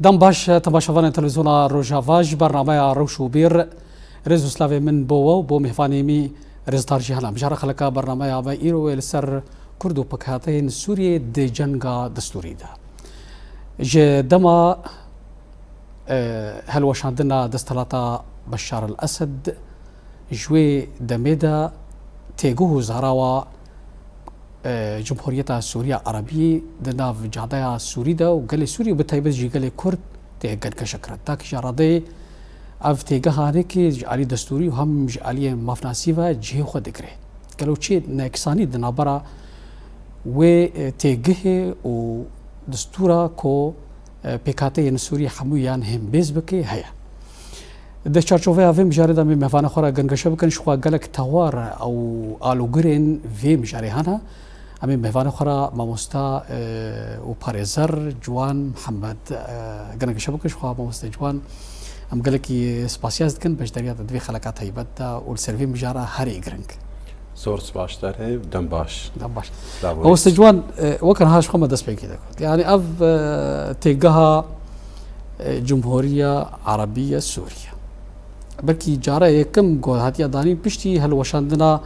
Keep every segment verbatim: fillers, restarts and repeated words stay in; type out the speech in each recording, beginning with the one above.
Dem baş, temaşevanên televîzyona Rojava, ji bernameya Rewş û Bîr, rêz û slavê min bo we û bo mêvanê min rêzdar Cîhana. Mijara xeleka bernameya me îro wê li ser Kurd û pêkhateyên Sûriyê di cenga destûrî de. Ji dema, e, helweşandina desthilata Beşar el Esed, ji wê demê de têguh û zarawa, e, Cumhuriyeta Sûriya Erebî di nav cadeya Sûrî de û gelê Sûrî û bi taybet jî gelê Kurd tê gengeşekirin. Ta kîja radeyê ev têgehanekê ji alî destûrî û hem ji aliyê mafnasî ve cihê xwe digire. Gelo çi neyeksanî di navbera wê, e, têgihê û destûra ku, e, pêkhateyên Sûrî hemûyan hêmbêz bike heye. Di çarçoveya vê mijarê de em ê mêvanê xwe re gengeşe bikin, ji xwe gelek tewar û alûgirên vê mijarê hene. Em ê mêvanê xwe re mamosta, e, û parêzer Ciwan Mihemed, e, gengeşe bikin. Ji xwe mamoste Ciwan, em gelekî spasiya dikin beşdariya te di vê xeleka taybet de û li ser vê mijara herî giring. Zor spas te re, dem baş. Dem baş. Selamun Mamoste aleyküm. Ciwan, e, weke niha ji xwe me dest pê kê de got. Yani ev, e, têgeha, e, Cumhuriya Erebiya Sûriye. Belkî cara yekem ku hatiye danîn piştî helweşandina,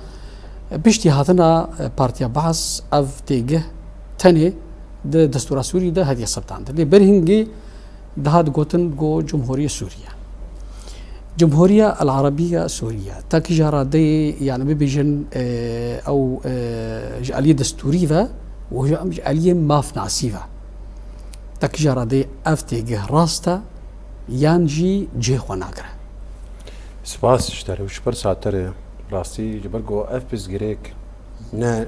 piştî hatina, e, Partiya Baas ev têgeh tenê di destûra Sûrî de hatiye septandin. Lê berî hingê dihat gotin ku Cumhuriya Sûriye. Cumhuriya El Arabiya Sûriye. Ta kîja radeyê, yani bibêjin, e, ew, e, ji aliyê destûrî ve û ji, em ji aliyê mafnasî ve. Ta kîja radeyê ev têgeh rast e yan jî cihê xwe nagire? Spas ji te re û ji pirsa te re. Rastî ji ber ku ev pirsgirêk ne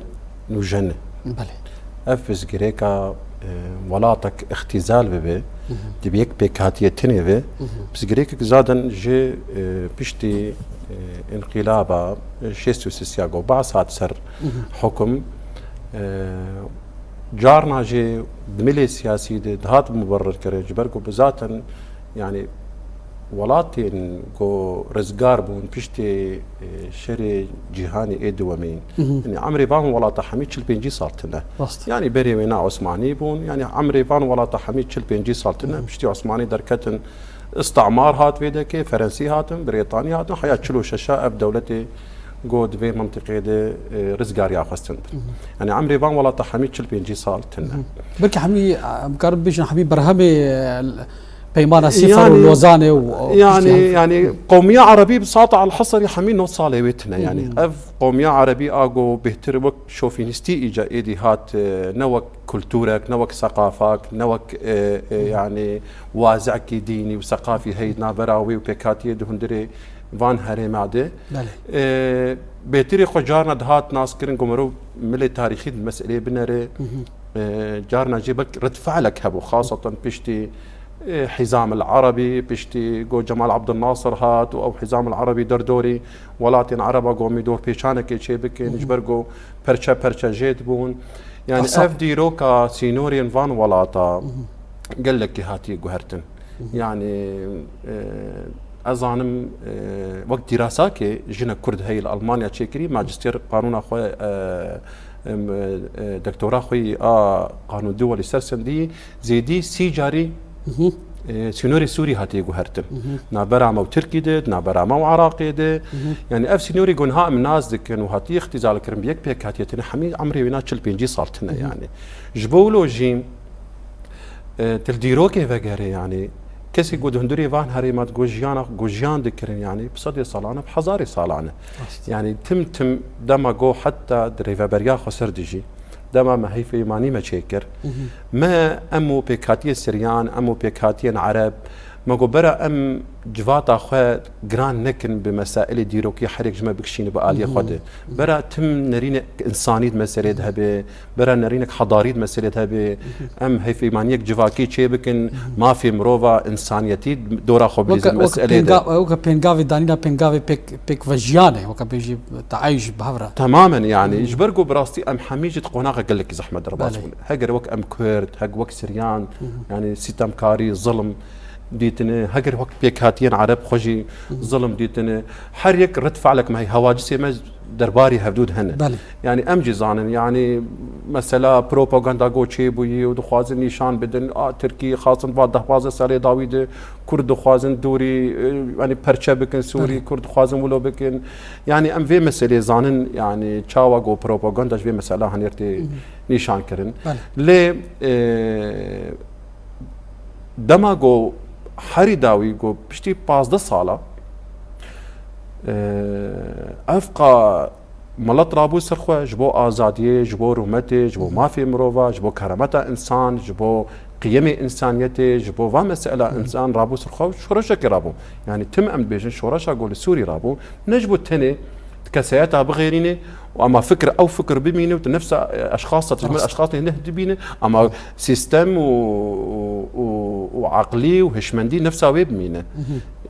nûjen e. Belê. Ev pirsgirêka, e, welatek îxtîzal bibe, Hı hı. di bi yek pêkhatiyê tinê ve, Hı hı. pirsgirêkek zaten ji, e, piştî, e, înqîlaba, e, şêst û sê ya ku Baas hat ser Hı hı. hukum, e, carna jî di milê siyasî de dihat muberir kirin, ji ber ku bi zaten, yani, welatên ku rizgar bûn piştî, e, şerê cîhanê ê diwemîn. Hı hı. Yani, emrê van welata hemî çil pêncî sal tine. Rast. Yani, berê wêna Osmanî bûn. Yani, emrê van welata hemî çil pêncî sal tine. Hı hı. Piştî Osmanî derketin, îstimar hat vê dekê, Ferensî hatin, Brêtanî hatin. Heya çil û şeş ev dewletê got di vê mentiqê de, e, rizgariya xwestin. Hı hı. Yani, emrê van welata hemî çil pêncî sal tine. Hı hı. Belkî hemî, em karin bibêjin hemî berhemê, e, Peymana Sîfar û Yani, Lozanê û, û yani, piştî yani, qewmiya erebî bi sata el-hesrî hemî nod salê wê tine. Yani, Hı hı. ev qewmiya erebî a ku bêhtir wek şofinîstî îca êdî hat, e, ne wek kulturek, ne wek seqafak, ne wek, e, e, Hı hı. yani, wazekî dînî û seqafî heyî navbera wê û pêkhatiyê di hundirê van herêma de. Belê. E, bêhtirî xwe carna dihat naskirin ku mirov milê tarîxî di meseleyê binere. Hı hı. E, carna jî belk red fe'lek hebû, xaseten piştî, e, Hizam el Erebî, piştî ku Cemal Abdulnasir hat û ew Hizam el Erebî derdorî welatên Ereba ku em ê dorpêçanekê çêbikin, Hı hı. ji ber ku perçe perçe jê dibûn. Yani Asa- ev dîroka sînorên van welata Hı hı. gelekî hatiye guhertin. Hı hı. Yani, e, ez zanim, e, wek dîrasakê jinek Kurd heye li Almanya çêkirî, majistêr qanûna xwe, e, em, e, doktora xwe yî a qanûn dû welî ser sendî, zêdî sî carî, Hı hı. e, sînorê Sûrî hatiye guhertin. Hı hı. Navbera me û Tirkî de, navbera me û Iraqê de. Hı hı. Yani ev sînorê ku niha em nas dikin û hatiye îxtîzalkirin bi yek pêk hatiye tine, hemî emrê wêna çil pêncî sal tine Hı hı. yani. Ji bo wilo jî, e, tu li dîrokê vegerê, yani, kesê ku di hundirê van herêma de ku jiyana, ku jiyan dikirin, yani, bi sedê salan e, bi hezarê salan e. Rast. Yani, tim tim dema ku heta di rêveberiya xweser dijî, dema me heyfê îmanî me çêkir, Hı hı. me em û pêkhatiyê Siryan, em û pêkhatiyên Ereb, me got, bera em civata xwe giran nekin bi mesailê dîrokî, herêk ji me bikişîne bi aliyê Hı hı. xwe de. Bera tim nerînek însanî di meselê de hebe, bera nerînek hedarî di meselê de hebe, Hı hı. em heyfîmaniyek civakî çê bikin, Hı hı. mafê mirova, însaniyetî dora xwe Weke, bilîzin weke meselê de. pênga-, weke pêngavê danîna pêngavê pêk, pêkvejiyan e, weke bêjî teayuş bi hev re. Temamen yani, Hı hı. ji ber ku bi rastî em hemî jî di qonaxa gelekî zehmet de re baş Belê. bûn. Heger wek em Kurd, hek wek Siryan, Hı hı. yani sîtemkarî, zilm, dîtine, heger wek pêkhatiyên Ereb xwe jî zilim dîtine. Her yek red fe'lek me heye, hewacisê me derbarî hevdû de hene. Belê. Yani em jî zanin, yani mesela propaganda go çêbûyî û dixwazin nîşan bidin, a, Tirkî xastin va deh pazdeh salê dawî de Kurd dixwazin dûrî, e, yani perçe bikin Sûrî, Belê. Kurd dixwazin wilo bikin. Yani em vê meselê zanin, yani çawa go propaganda ji vê mesela hanê tê nîşan kirin. Belê. Lê, e, dema go herî dawî go piştî pazdeh sala, e, ev qa milet rabû ser xwe ji bo azadiyê, ji bo rûmetê, ji bo mafê mirova, ji bo kerameta însan, ji bo qiyemê însaniyetê, ji bo va mesela însan rabû ser xwe û şoreşekê rabû. Yani tim em dibêjin şoreşa go li Sûrî rabû, ne ji bo tenê kesayeta bixêrînê û ama fikir ew fikir bimîne û tu nefsa, e, eşxasa, tu ji min Rast. eşxasê hindê dibîne, ama sîstem û, û, û, û aqlî û hişmendî nefsa wê bimîne.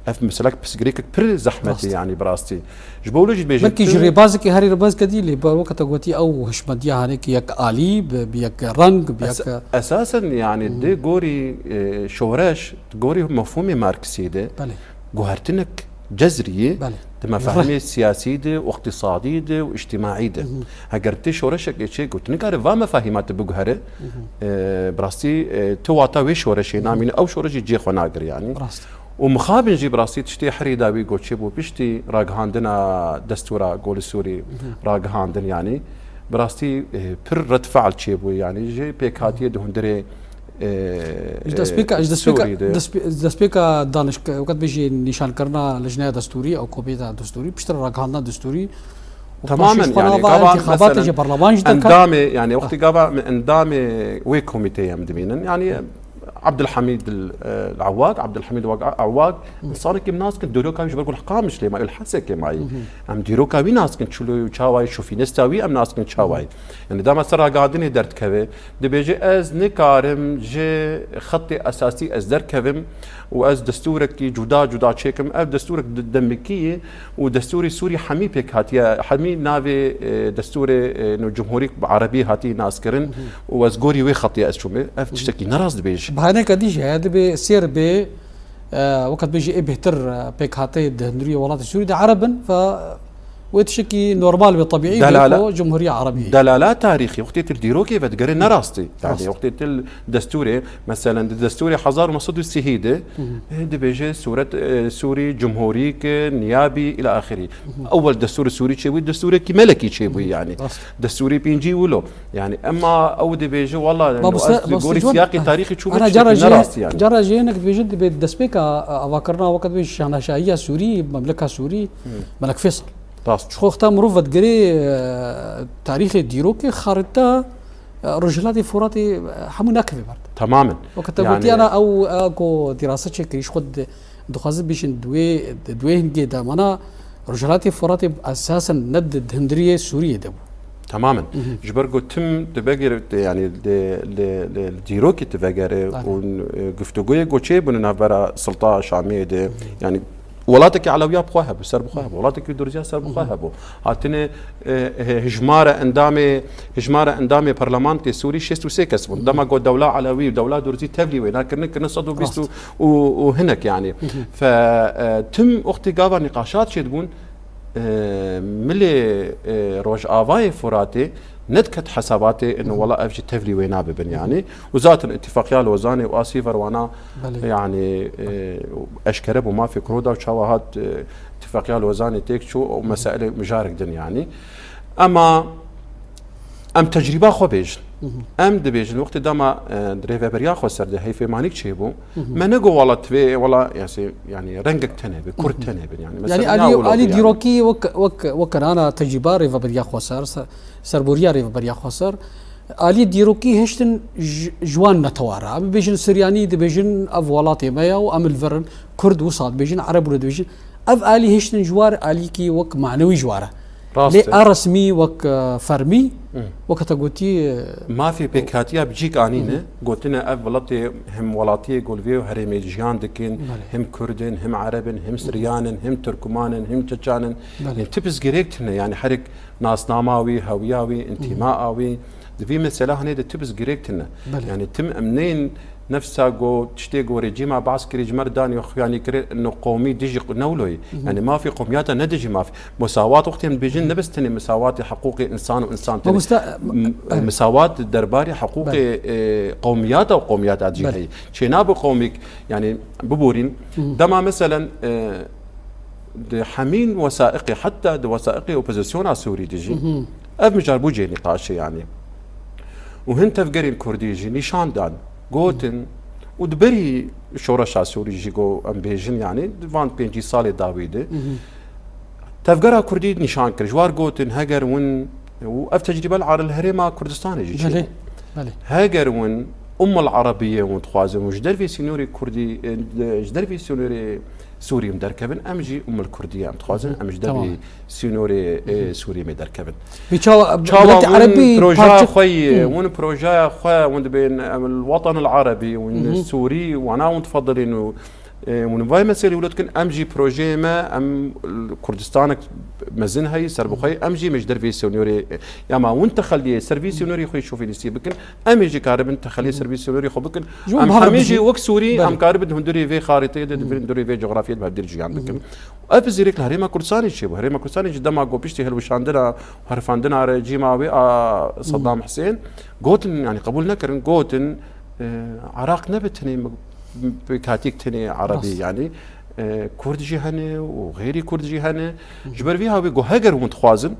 Ev mesela pirsgirêkek pir zehmetî Rast. yani bi rastî. Ji bo wilo jî dibêjin Belkî tu ji rêbazekî herî rêbazekî dî lê bar weke te gotî ew hişmendiya hanekî yek alî, bi, bi yek reng, bi Es-, yek esasen yani di gorî, e, şoreş, di gorî mefhûmê Marksî de Belê. guhertinek cezrî ye Belê. di mefahimê Reh. siyasî de û iqtisadî de û îctimaî de. Heger ti şoreşekê çê ku tu nikare va mefahîma tu biguhere, e, bi rastî, e, tu wata wê şoreşê namîne, ew şoreşî cihê xwe nagir yani. Rast. Û mixabin jî bi rastî tiştê herî dawî go çêbû piştî ragihandina destûra Golê Sûrî ragihandin yanî. Bi rastî, e, pir red fe'l çêbû yanî ji pêkhatiyê di hundirê, e, Ji destpêka, ji destpêka, Sûrî de. destpê-, ji destpêka danişke-, weke dibêjî nîşankirina lijneya destûrî, ew komîta destûrî, piştre ragihandina destûrî û Tamamen, paşê ji xwe yani, nava gava intixabatê mesela ji barlaman jî derket. endamê, yani, wextî gava em endamê wê komîteyê em dibînin. Yani, Abdulhamid el, e, el-Awag, Abdulhamid Wag-, Awag, insanekî em nas dikin, dîroka wî ji ber ku li Qamişlê mayî, li Hesekê mayî. Em dîroka wî nas dikin, çilo û çawayî, şofînesta wî em nas dikin çawayî. Yani dema ser ragihandinê derdikeve, dibêje, ez nikarim ji xetê esasî ez derkevim û ez destûrekî cuda cuda çêkim. Ev destûrek de-, demikî ye û destûrê Sûrî hemî pêk hatiye, hemî navê, e, destûrê, e, no cumhûrî bi erebî hatiye naskirin û ez gorî wê xetê ez çûme. Ev tiştekî nerast dibêje. Bahaneke dî jî heye, dibê sêr bê, e, weke dibêjî ê bêhtir, e, pêkhateyê di hundiriyê welatê Sûrî de ereb in ve wê tiştekî normal be, tebîî be Delala-, ku Cumhuriya Erebî. delala tarîxî, wextê tu li dîrokê vedigere ne rast e. Yani Rast. wextê tu li destûrê, meselen di destûrê hezar û neh sed û sî de, e, dibêje sûret, e, Sûrî, cumhûrîk, e, niyabî, îla axirî. Ewel destûrê Sûrî çêbû, destûrekî melekî çêbû yani. Rast. Destûrê pêncî wilo. Yani, ema ew dibêje, wela, Ma yani, bu ez se-, li bu gorî se-, siyaqê tarîxî çûme, Ana tiştekî cara jê, ne rast yani. cara jê hinek dibêjin, dibê destpêka, e, avakirina weke dibê şahnaşahiya Sûrî, memleka Sûrî, Melek Fêsal. Rast. Ji xwe wexta mirov vedigirê, e, tarîxê dîrokê xarita, e, Rojhilatê Foratê, e, hemû nakeve ber. Tamamen. Weke te Yani gotiya na ew, e, ku dîrase çêkirî, ji xwe di-, dixwazin bêjin di wê, di wê hingê de mana Rojhilatê Foratê esasen ne di, di hundiriyê Sûriyê de bû. Tamamen. Ji ber ku tim di vegere, yani di, li, li, li dîrokê tu vegere Aynen. û, e, guftûgoyê ku çêbûne navbera Silta Şamiyê de, yani welatekî Elewiya bi xwe hebû, ser bi xwe hebû, welatekî Durziya ser bi xwe hebû. Hatine, e, e, hijmara endamê, hijmara endamê parlamentê Sûrî şêst û sê kes bûn. Dema ku dewla Elewî û dewla Durzî tevlî wêna kirine, kirine sed û bîst û, û, û hinek yani. Fe, e, tim wextê gava nîqaşat çêdibûn, e, milê, e, Rojavayê Furatê nediket hesabatê, ino wela ev jî tevlî wêna bibin yani. Û zaten Îtîfaqiya Lozanê û a sî verwana Belê. yani, e, eşkere bû mafê Kurda û çawa hat, e, Îtîfaqiya Lozanê têk çû û meselê mijarek din yani. Ema em tecrîba xwe bêjin. Em dibêjin, wextê dema, e, rêveberiya xweser de heyfêmanîk çêbû, me nego wela divê, wela, yani, yani rengek tenê be, kurd tenê be, yani, Yani mesela, alî, ya wela alî be, yani. dîrokî wek, wek, wek kirana tecrîba rêveberiya xweser, se-, serboriya rêveberiya xweser, alî dîrokî hiştin ji, ji wan netewara. Em bibêjin Siryanî, dibêjin ev welatê me ya û em li vir in. Kurd wisa dibêjin, Ereb wilo dibêjin. Ev alî hiştin ji war alîkî wek manewî ji war e. Rast Lê e. a resmî wek, e, fermî, Hı. weke te gotî, e, Mafê pêkhatiya bi cîk anîne, Hı. gotine ev welatê him welatiyê ku li vê herêmê jiyan dikin, Belê. him Kurd in, him Ereb in, him Siryan in, him Tirkuman in, him Çeçan in. Belê. Yanî ti pirsgirêk tune, yanî herek nasnama wî, hewiya wî, întîmaa wî, di vî mesela hanê de ti pirsgirêk tune. Belê. Yanî tim em nên nefsa ku tiştê ku rejîma Baas kirî ji me re danî xuyanî kirin, ino qewmî dijî qu-, ne wilo ye. Mhm. Yani mafê qewmiyata ne dijî mafê. Musawat wextê em dibêjin, ne bes tenê musawatê heqûqê însan û însan tenê. Mamosta, m-, evet. Musawat derbarê heqûqê, Belê. e, qewmiyata û qewmiyata cî Belê. heye. Çênabe qewmîk, yani biborîn. Mhm. Dema meselen, e, di hemîn wesaiqê, heta di wesaiqê opozisyona Sûrî de jî, Mhm. ev mijar bû cihê nîqaşê yani. Û hin tevgerên Kurdî jî nîşan dan, gotin, û di berî şoreşa Sûrî jî, ku em bêjin yani, di van pêncî salê dawî de, Mhm. tevgera Kurdî nîşan kir. Ji war gotin, heger hûn, û ev tecrîbe li ar-, li herêma Kurdistanê jî çêbû. Belê, belê. Heger hûn Ummul Arabiyê hûn dixwazin, hûn ji dervê sînorê Kurdî, e, ji dervê sînorê Sûrî hûn derkevin, em jî Ummul Kurdiyê em dixwazin, Hı hı. em ji dervê Tamam. sînorê, e, Hı hı. Sûrî me derkevin. Bi çawa, Çawa miletê hûn Erebî projeya parçe xwe yê, Hı. hûn projeya xwe, hûn dibên, em, el-Watan el-Erebî, hûn Hı hı. Sûrî, wana hûn difedilîn û, e, hûn vay meselê wilo dikin, em jî projeyê me, em Kurdistanek mezin heyî, serbixwe yê, em jî me ji dervê sînorê, e, ya ma hûn texeliyê ser vî sînorê xwe yê şovinîstî bikin, em ê jî karibin texeliyê ser vî sînorê xwe bikin. Ji bo Em hemî jî bikin. wek Sûrî, Belê. em karibin di hundirê vê xarîteyê de, di Belê. hundirê vê cografiyê de bi hevdîr jiyan bikin. Ev pirsgirêk li Herêma Kurdistanê çêbû. Herêma Kurdistanê jî dema ku piştî hilweşandina, herifandina rejîma wê a Saddam Husên, gotin, yani qebûl nekirin, gotin, e, Iraq ne bi tenê me-, pêkhatiyek tenê Erebî, Rast. yani, e, Kurd jî hene û xeyrî Kurd jî hene. Ji ber vî hawî ku heger hûn dixwazin,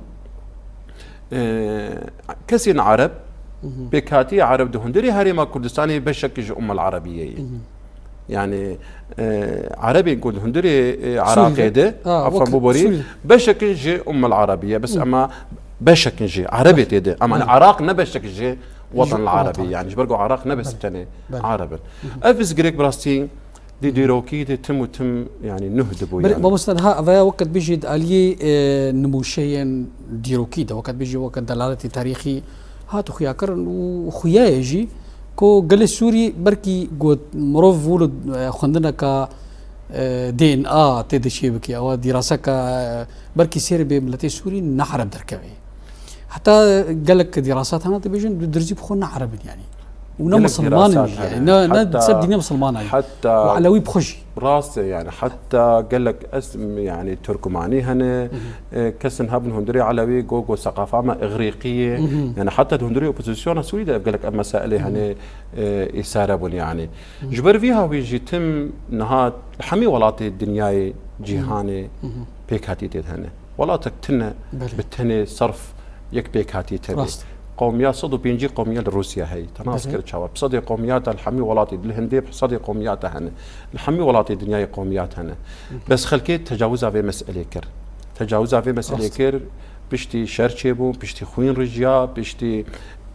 e, kesên Ereb, pêkhatiyê Ereb di hundirê Herêma Kurdistanê beşek ji Ummul Arabiyê ye. Yani, e, Erebên ku di hundirê, e, Sûrî Iraqê de. de, ha, Afan wek biborî, Sûrî de. beşek ji Ummul Arabiye, bes Hı. ema beşek jî Erebê Belê. tê de. Ema Belê. Iraq ne beşek ji Watan Ji Arabî, Watan. yani ji ber ku Iraq ne bes Belê. tenê Belê. Arab in. Hı hı. Ev pirsgirêk bi rastî di dîrokî de tim û tim, yani nuh dibû Belê, yani. Mamoste, ha, veya wekî bêjî di aliyê, e, nimûşeyên dîrokî de, wekî bêjî wekî delaletê tarîxî hat xuya kirin û xuya ye jî ku gelê Sûrî belkî got mirov wilo, e, xwendineka, e, D N A tê de çêbike, ewa dîraseka, e, belkî sêr bê miletê Sûrî ne Ereb derkeve. Heta gelek dîrasat hene dibêjin, du dirzî bi xwe ne Ereb in yani. Û ne Gelek Misilman in dîrasat jî, hene. ne, ne Heta, ser dînê Misilman in. heta Û Elewî bi xwe jî. Rast e yani. Heta gelek es-, yani Turkmanî hene, Hı hı. e, kesin hebin hundirê Elewî, go, go seqafa me Îgrîqî ye. Hı hı. Yani heta di hundirê opozisyona Sûrî de ev gelek ev meselê Hı hı. hene, e, îsare bûn yani. Hı. Ji ber vî hawî jî tim niha li hemî welatê dinyayê, Hı. cîhanê Hı hı. pêkhatî tê de hene. Welatek tune Belê. bi tenê serf yek pêkhatî tevê. Rast. Qewmiya sed û pêncî qewmiya li Rûsya heye. Te nas Belê. kir çawa. Bi sedê qewmiyata li hemî welatê, li Hindê bi sedê qewmiyata hene. Li hemî welatê dinyayê qewmiyat hene. Hı hı. Bes xelkê tecawiza vê meselê kir. Tecawiza vê meselê Rast. kir, piştî şer çêbû, piştî xwîn rijiya, piştî,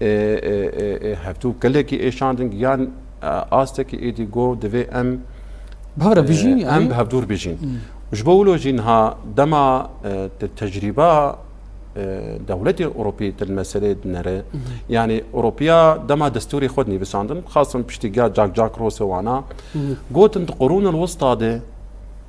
e, e, e, e, hevdû gelekî êşandin, yan, e, astekî êdî got, divê em, Bi hev re e, bijîn, em yani. bi hevdûr bijîn. Hmm. Ji bo wilo jî niha dema, e, te-, tecrîba, e, dewletê Ewropî til meselê dinere. Mhm. Yani Ewropiya dema destûrê xwe dinivîsandin, xasin piştî ga cak cak rose wana, Mhm. gotin di qurûnil wista de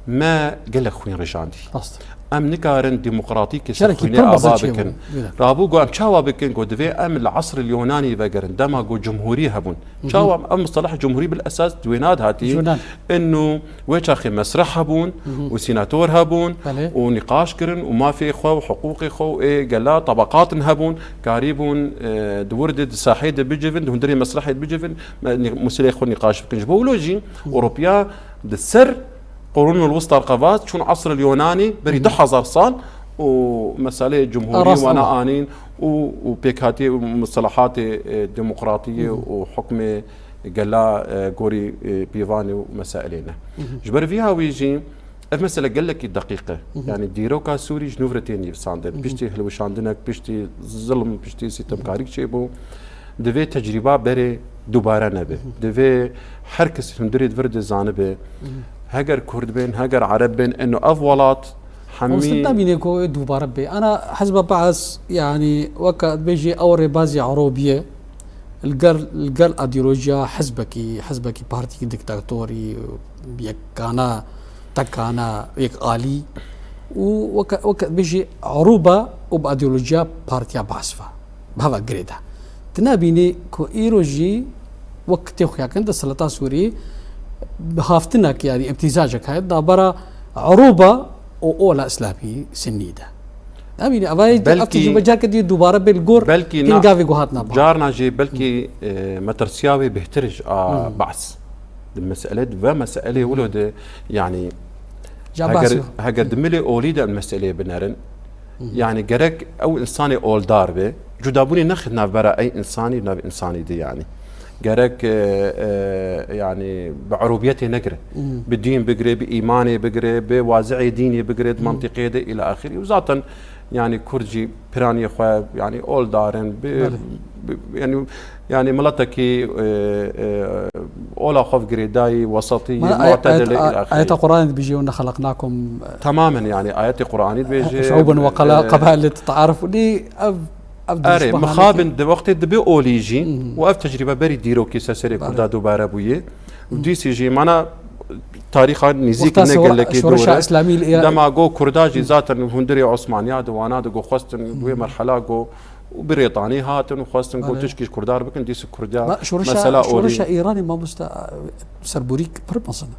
me gelek xwîn rijandî. Rast. Em nikarin demokratîkê ser Gelekî xwînê pir mezin ava çêbû. bikin. Gelek. Rabû got em çawa bikin? Got divê em li esril Yunanî vegerin. Dema got cumhurî hebûn. Mhm. Çawa em, ev musteleh cumhurî bil esas di wêna de hatî. Ji wêna de. Ino wê çaxê mesreh hebûn Mhm. û sînator hebûn Belê. û nîqaş kirin û mafê xwe û hiqûqê xwe û ê gela tabaqatin hebûn. Karîbûn, e, di wir de, di sahê de bicivin, di hundirê mesrehê de bicivin, me, nî-, musilê xwe nîqaş bikin. Ji bo wilo jî Mhm. Ewropiya di ser Qurûnul Wista qevaz çûn esril Yunanî berî Mhm. du hezar sal û meseleyê cumhurî Rast wana ama. anîn û, û pêkhatiyê û mustelahatê, e, demokratiyê Mhm. û hukmê gela, e, gorî, e, pîvanê û meselê ne. Mhm. Ji ber vî hawî jî ev mesele gelekî deqîq e. Mhm. Yani dîroka Sûrî ji nû re tê nivîsandin. Mhm. Piştî hilweşandinek, piştî zilm, piştî sîtemkarîk çêbû. Divê tecrîba berê dubare nebe. Mhm. Divê her kes hundirê di vir de zanibe. Mhm. Heger Kurd bên, heger Ereb bên, eno ev welat hemî Mamoste nabîne ku dubare bê. Ana Hizba Baas, yani weke bêjî ew rêbazî Erobiye, li gel, li gel ideolojiya hizbekî, hizbekî partîkî diktatorî, yekana, tekana, yek alî û weke, weke bêjî Eroba û bi ideolojiya partiya Baas ve. Bi heva girê de. Tu nabînî ku îro jî wek tê xuyakirin, desthilata Sûriyê bi haftinek, yanî îmtîzacek heye navbera Erûba û ola Îslamî Sinnî de. Nemîne, evayê Belkî, aqî jî be careke dî dubare bê li gor belkî hîn na-, gavê ku hatine ba. Carna jî belkî, e, metirsiya wê bêhtir ji a Hı. Ba's. Di mesele, di ve meselê wilo de, yanî Ja heger, Ba's yo. Heger di milê olî de em meseleyê binerin, Hı. Yanî gerek ew insanê oldar be, cudabûnê nexin navbera ey insanî û nav insanî de yanî. Gerek, e, e, yanî bi erûbiyetê negire. Hı. Bi dîn bigire, bi îmanê bigire, bi waziyê dînî bigire, di Hı. Mentiqê de îla axirî. Û zaten yanî Kurd jî piraniyê xwe yanî oldar in, bi, Belê. Bi, yanî, yanî miletekî, e, e, ola xwe girêdayî, wesatî, Mana ay-, mu'tedilê ayet-, îla axirî. Ayeta Qur'anê dibêje, "وَمَا خَلَقْنَاكُمْ." Tamamen, yanî ayetê Qur'anî dibêje, "شُعُوبًا e, وَقَبَائِلَ لِتَعَارَفُوا." Lê ev, ev Erê, duşmanekî mixabin di wextê dibe olî jî, Hı hı. Û ev tecrîbe berî dîrokî ser serê Belê. Kurda dubare bûye. Û Hı. Dîsî jî, mana tarîxa nîzîk Wexta ne sewra-, gelekî şoreşa dûr e. Îslamî li Îra-, Dema go Kurda jî Hı. Zaten hundirê Osmaniya di wana de go xwestin Hı. Wê merhela go û Birêtanî hatin û xwestin go Belê. Tişkî ji Kurda re bikin, dîsî Kurda Ma-, şoreşa, mesela şoreşa olî. Îranê mamosta, Serborîk pir mezin e.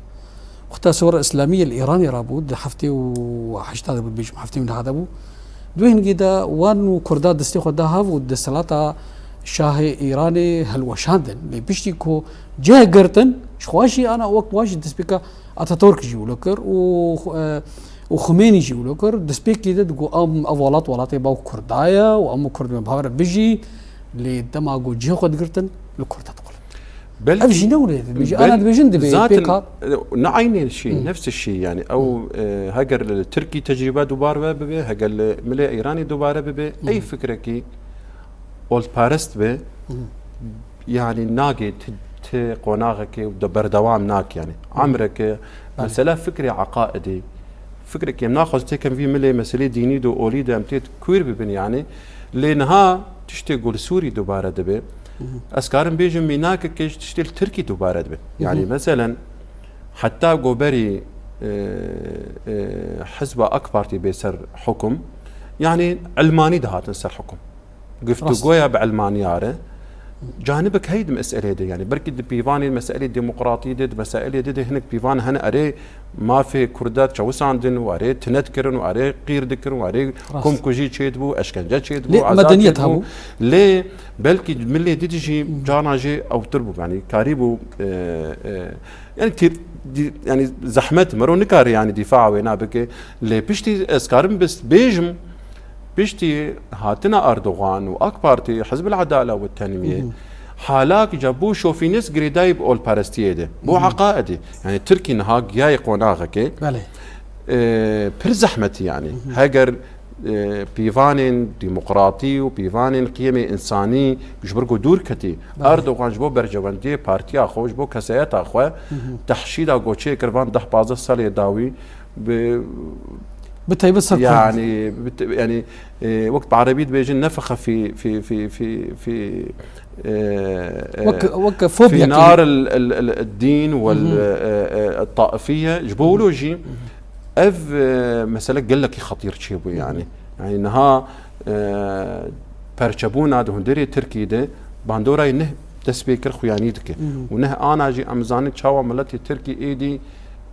Wexta sewra Îslamî li Îranê rabû, di heftê û heşta de bû, dibêjim heftê û nehda de bû. Di wê hingê de wan û Kurda destê xwe da hev û desthilata şahê Îranê hilweşandin. Lê piştî ku cih girtin, ji xwe jî ana wek wan jî destpêka Ataturk jî wilo kir û, e, û Xumênî jî wilo kir. Destpêkê de digot, "Em, ev welat welatê baw Kurda ye û em û Kurd bên bi hev re bijîn." Lê dema ku cihê xwe digirtin, li Kurda diqulin. Belkî Ev jî ne wile dibêje. Ana Bel-, dibêjin dibê zaten, pêk hat. E, ne eynê şî, Hı. Nefs şî yanî. Ew, Hı. E, heger li Tirkî tecrîbe dubare bibe, heger li milê Îranê dubare bibe, Hı. Ey fikrekî oldparest be, Hı. Yanî nagê ti, ti qonaxekê û de berdewam nak yanî. Hı. Emreke, Belê. Mesela fikrê eqaidî, fikrek em naxwazin têkem vî milê meselê dînî de olî de em tê kuêr bibin yanî. Lê niha tiştê ku li Sûrî dubare dibe, Hı hı. Ez karim bêjim mînakeke ji tiştê li Tirkî dubare dibe. Yanî Hı hı. Meselen heta goberî, e, e, hizba AK Partî bê ser hukum, yanî ilmanî dihatin ser hukum. Giftûgoya bi ilmaniya re. Canibek heye di meselê de, yanî belkî di pîvanên meselê demokratî de, di meselê de, de hinek pîvan hene, erê mafê Kurda çewisandin û erê tinet kirin û erê qîr dikirin û erê Rast. Komkujî çêdibû, eşkence çêdibû, Lê eza medeniyet çêdibû. Hebû. Lê belkî milê didî jî Hı. Carna jî ewtir bû, yanî karîbû, e, e, yanî tîr-, dî-, yanî zehmet, mero nikare yanî dîfa wêna bike. Lê piştî ez karim bes-, bêjim, Piştî hatina Erdogan û AK Partî, Hizb el-Edale û Tenmiyê, Hı hı. Halak ca bû şofînist girêdayî bi olperestiyê de. Bû Hı hı. Eqaidî. Yanî Tirkî niha giyayê qonaxekê, Belê. E, pir zehmetî yanî. Hı hı. Heger, e, pîvanên demokratî û pîvanên qiyemê însanî ji vir ku dûr ketî, Belê. Erdogan ji bo berjewendiyê partiya xwe, ji bo kesayeta xwe, Hı hı. Tehşîda ku çêkir van deh pazdeh salê dawî, bi Bi taybet ser Kurd. Yanî, bi te-, yanî, e, wek bi erebî dibêjin, nefexe fî, fî, fî, fî, fî, e, e, Wek, wek fobya fî nar kî. El, el, el, el-dîn wel, Hı hı. E, e, el-taifiye. Ji bo wilo jî Hı hı. Ev, e, mesele gelekî xetîr çêbû Hı hı. Yanî. Yanî niha, e, perçebûna di hundirê Tirkî de bandorayê neh dest pê kir xuyanî dike. Hı hı. Û neh ana jî em zanin çawa miletê Tirkî êdî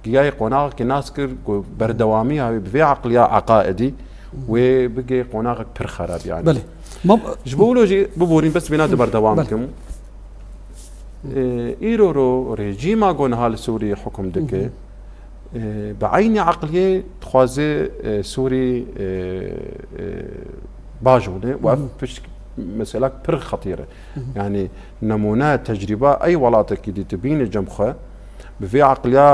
giyayê qonaxekê nas kir ku berdewamiya wê bi vê eqliya eqaidî wê bigê qonaxek pir xerab yanî. Belê. Mam- Ji bo wilo jî biborîn bes vêna di berdewam Belê. Bikim. E, îro ro rejîma ku niha li Sûriyê hukum dike, Hı hı. e, bi eynî eqliyê dixwaze, e, Sûrî, e, e, baş bûne û ev Hı hı. Pişt meselak pir xetîr e. Hı hı. Yanî nemûne tecrîba ey welatekî dî dibîne cem xwe, bi vê eqliya,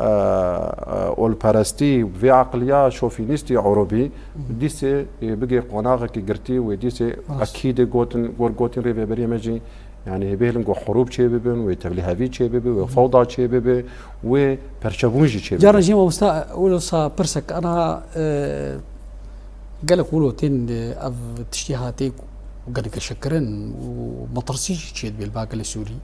e, e, olperestî, bi vê eqliya şofînîstî Ewropî, Hı hı. Dîsê, e, bigê qonaxekî girtî wê dîsê Rast. Ekîdê gotin, gor gotin rêveberiya me jî, yanî hê bêlin ku hurûb çêbibin, wê tevlîhevî çêbibe, wê Hı hı. Fewda çêbibe, wê perçebûn jî çêbibe. Caran jî mamosta, wilo sa pirsek ana, e, Gelek wilo tên, e, ev tiştî hatê gelek şekirin û metirsî jî çêdibê li ba gelê Sûrî.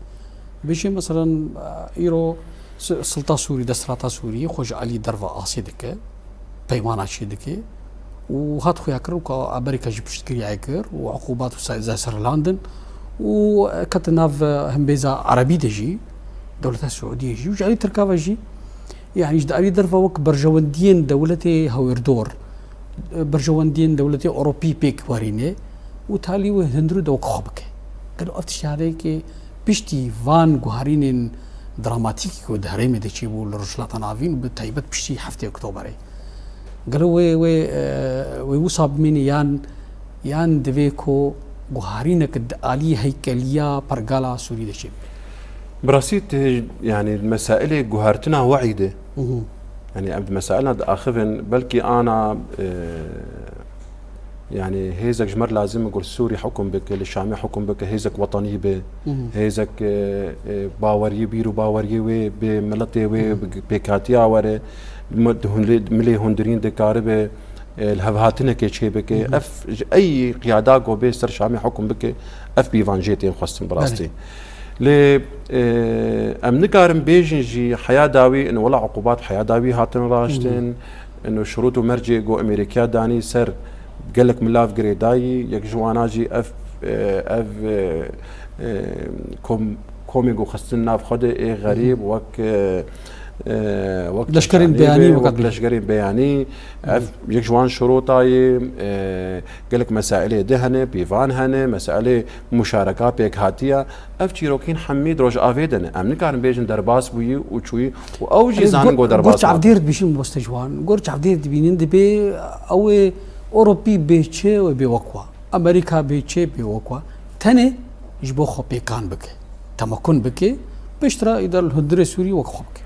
Bêjê, meselen, e, îro si-, silta Sûrî, desthilata Sûrî xwe ji alî derve asê dike, peymana çêdike û hat xuyakirin ku Amerîka jî piştgiriyê kir û uqûbat û sa-, zesirlandin û ketin nav hembêza Erebî de jî, dewleta Siûdiyê jî û ji alî Tirka ve jî, yanî ji alî derve wek berjewendiyên dewletê hewêrdor, berjewendiyên dewletê Ewropî pêk werîne û talî wê hundirû de wek xwe bike. Gelo ev tişt herêkê piştî van guherînên dramatîkî ku di herêmê de çêbû li Rojhilata Navîn û bi taybet piştî heftê Oktoberê. Gelo wê, wê, e, wê wisa bimîne yan, yan divê ku guharînek di alî heykeliya pergala Sûrî de çêbibe? Bi rastî tu, yanî mesailê guhertina we'î de, Mhm. yanî em di mesailna diaxivin, belkî ana, e, yanî hêzek ji me re lazim e ku li Sûrî hukum bike, li Şamê hukum bike, hêzek wetanî be, Mhm. hêzek, e, e, baweriyê, bîr û baweriyê wê bi miletê wê, Mhm. bi pêkhatiya were, mi-, di hunlê-, milê hundirîn dikaribe, e, li hevhatinekê çêbike. Mhm. Ev ji ey qiyada ku bê ser Şamê hukum bike, ev pîvan jê tên xwestin bi Belê. rastî. Lê, e, em nikarin bêjin jî heya dawî, in wela uqubat heya dawî hatin raştin, Mhm. in şurût û mercê ku Amerîkaya danî ser gelek milav girêdayî, yek ji wana jî ev, e, ev, e, e, kom-, komê ku xistin nav xwe de ê xerîb, Mhm. wek, e, e, wek Leşkerên Tirkanî beyanî, be, wek wek leşkerên beyanî, ev Mhm. yek ji wan şurûta ye, e, gelek mesailê di hene, pîvan hene, mesailê muşareka pêk hatiye. Ev çîrokên hemî di rojavê de ne. Em nikarin bêjin derbas bûyî û çûyî û ew jî Erê, zanin gor-, ku derbas gor çavdêr nabe. dibîjin, mamoste Ciwan. Gor çavdêr dibînin dibê ew ê Ewropî bê çi wê bê wek wa. Amerîka bê çi bê wek wa. Tenê ji bo xwe pêkan bike. Temakun bike. Piştre îdar li hundirê Sûrî wek xwe bike.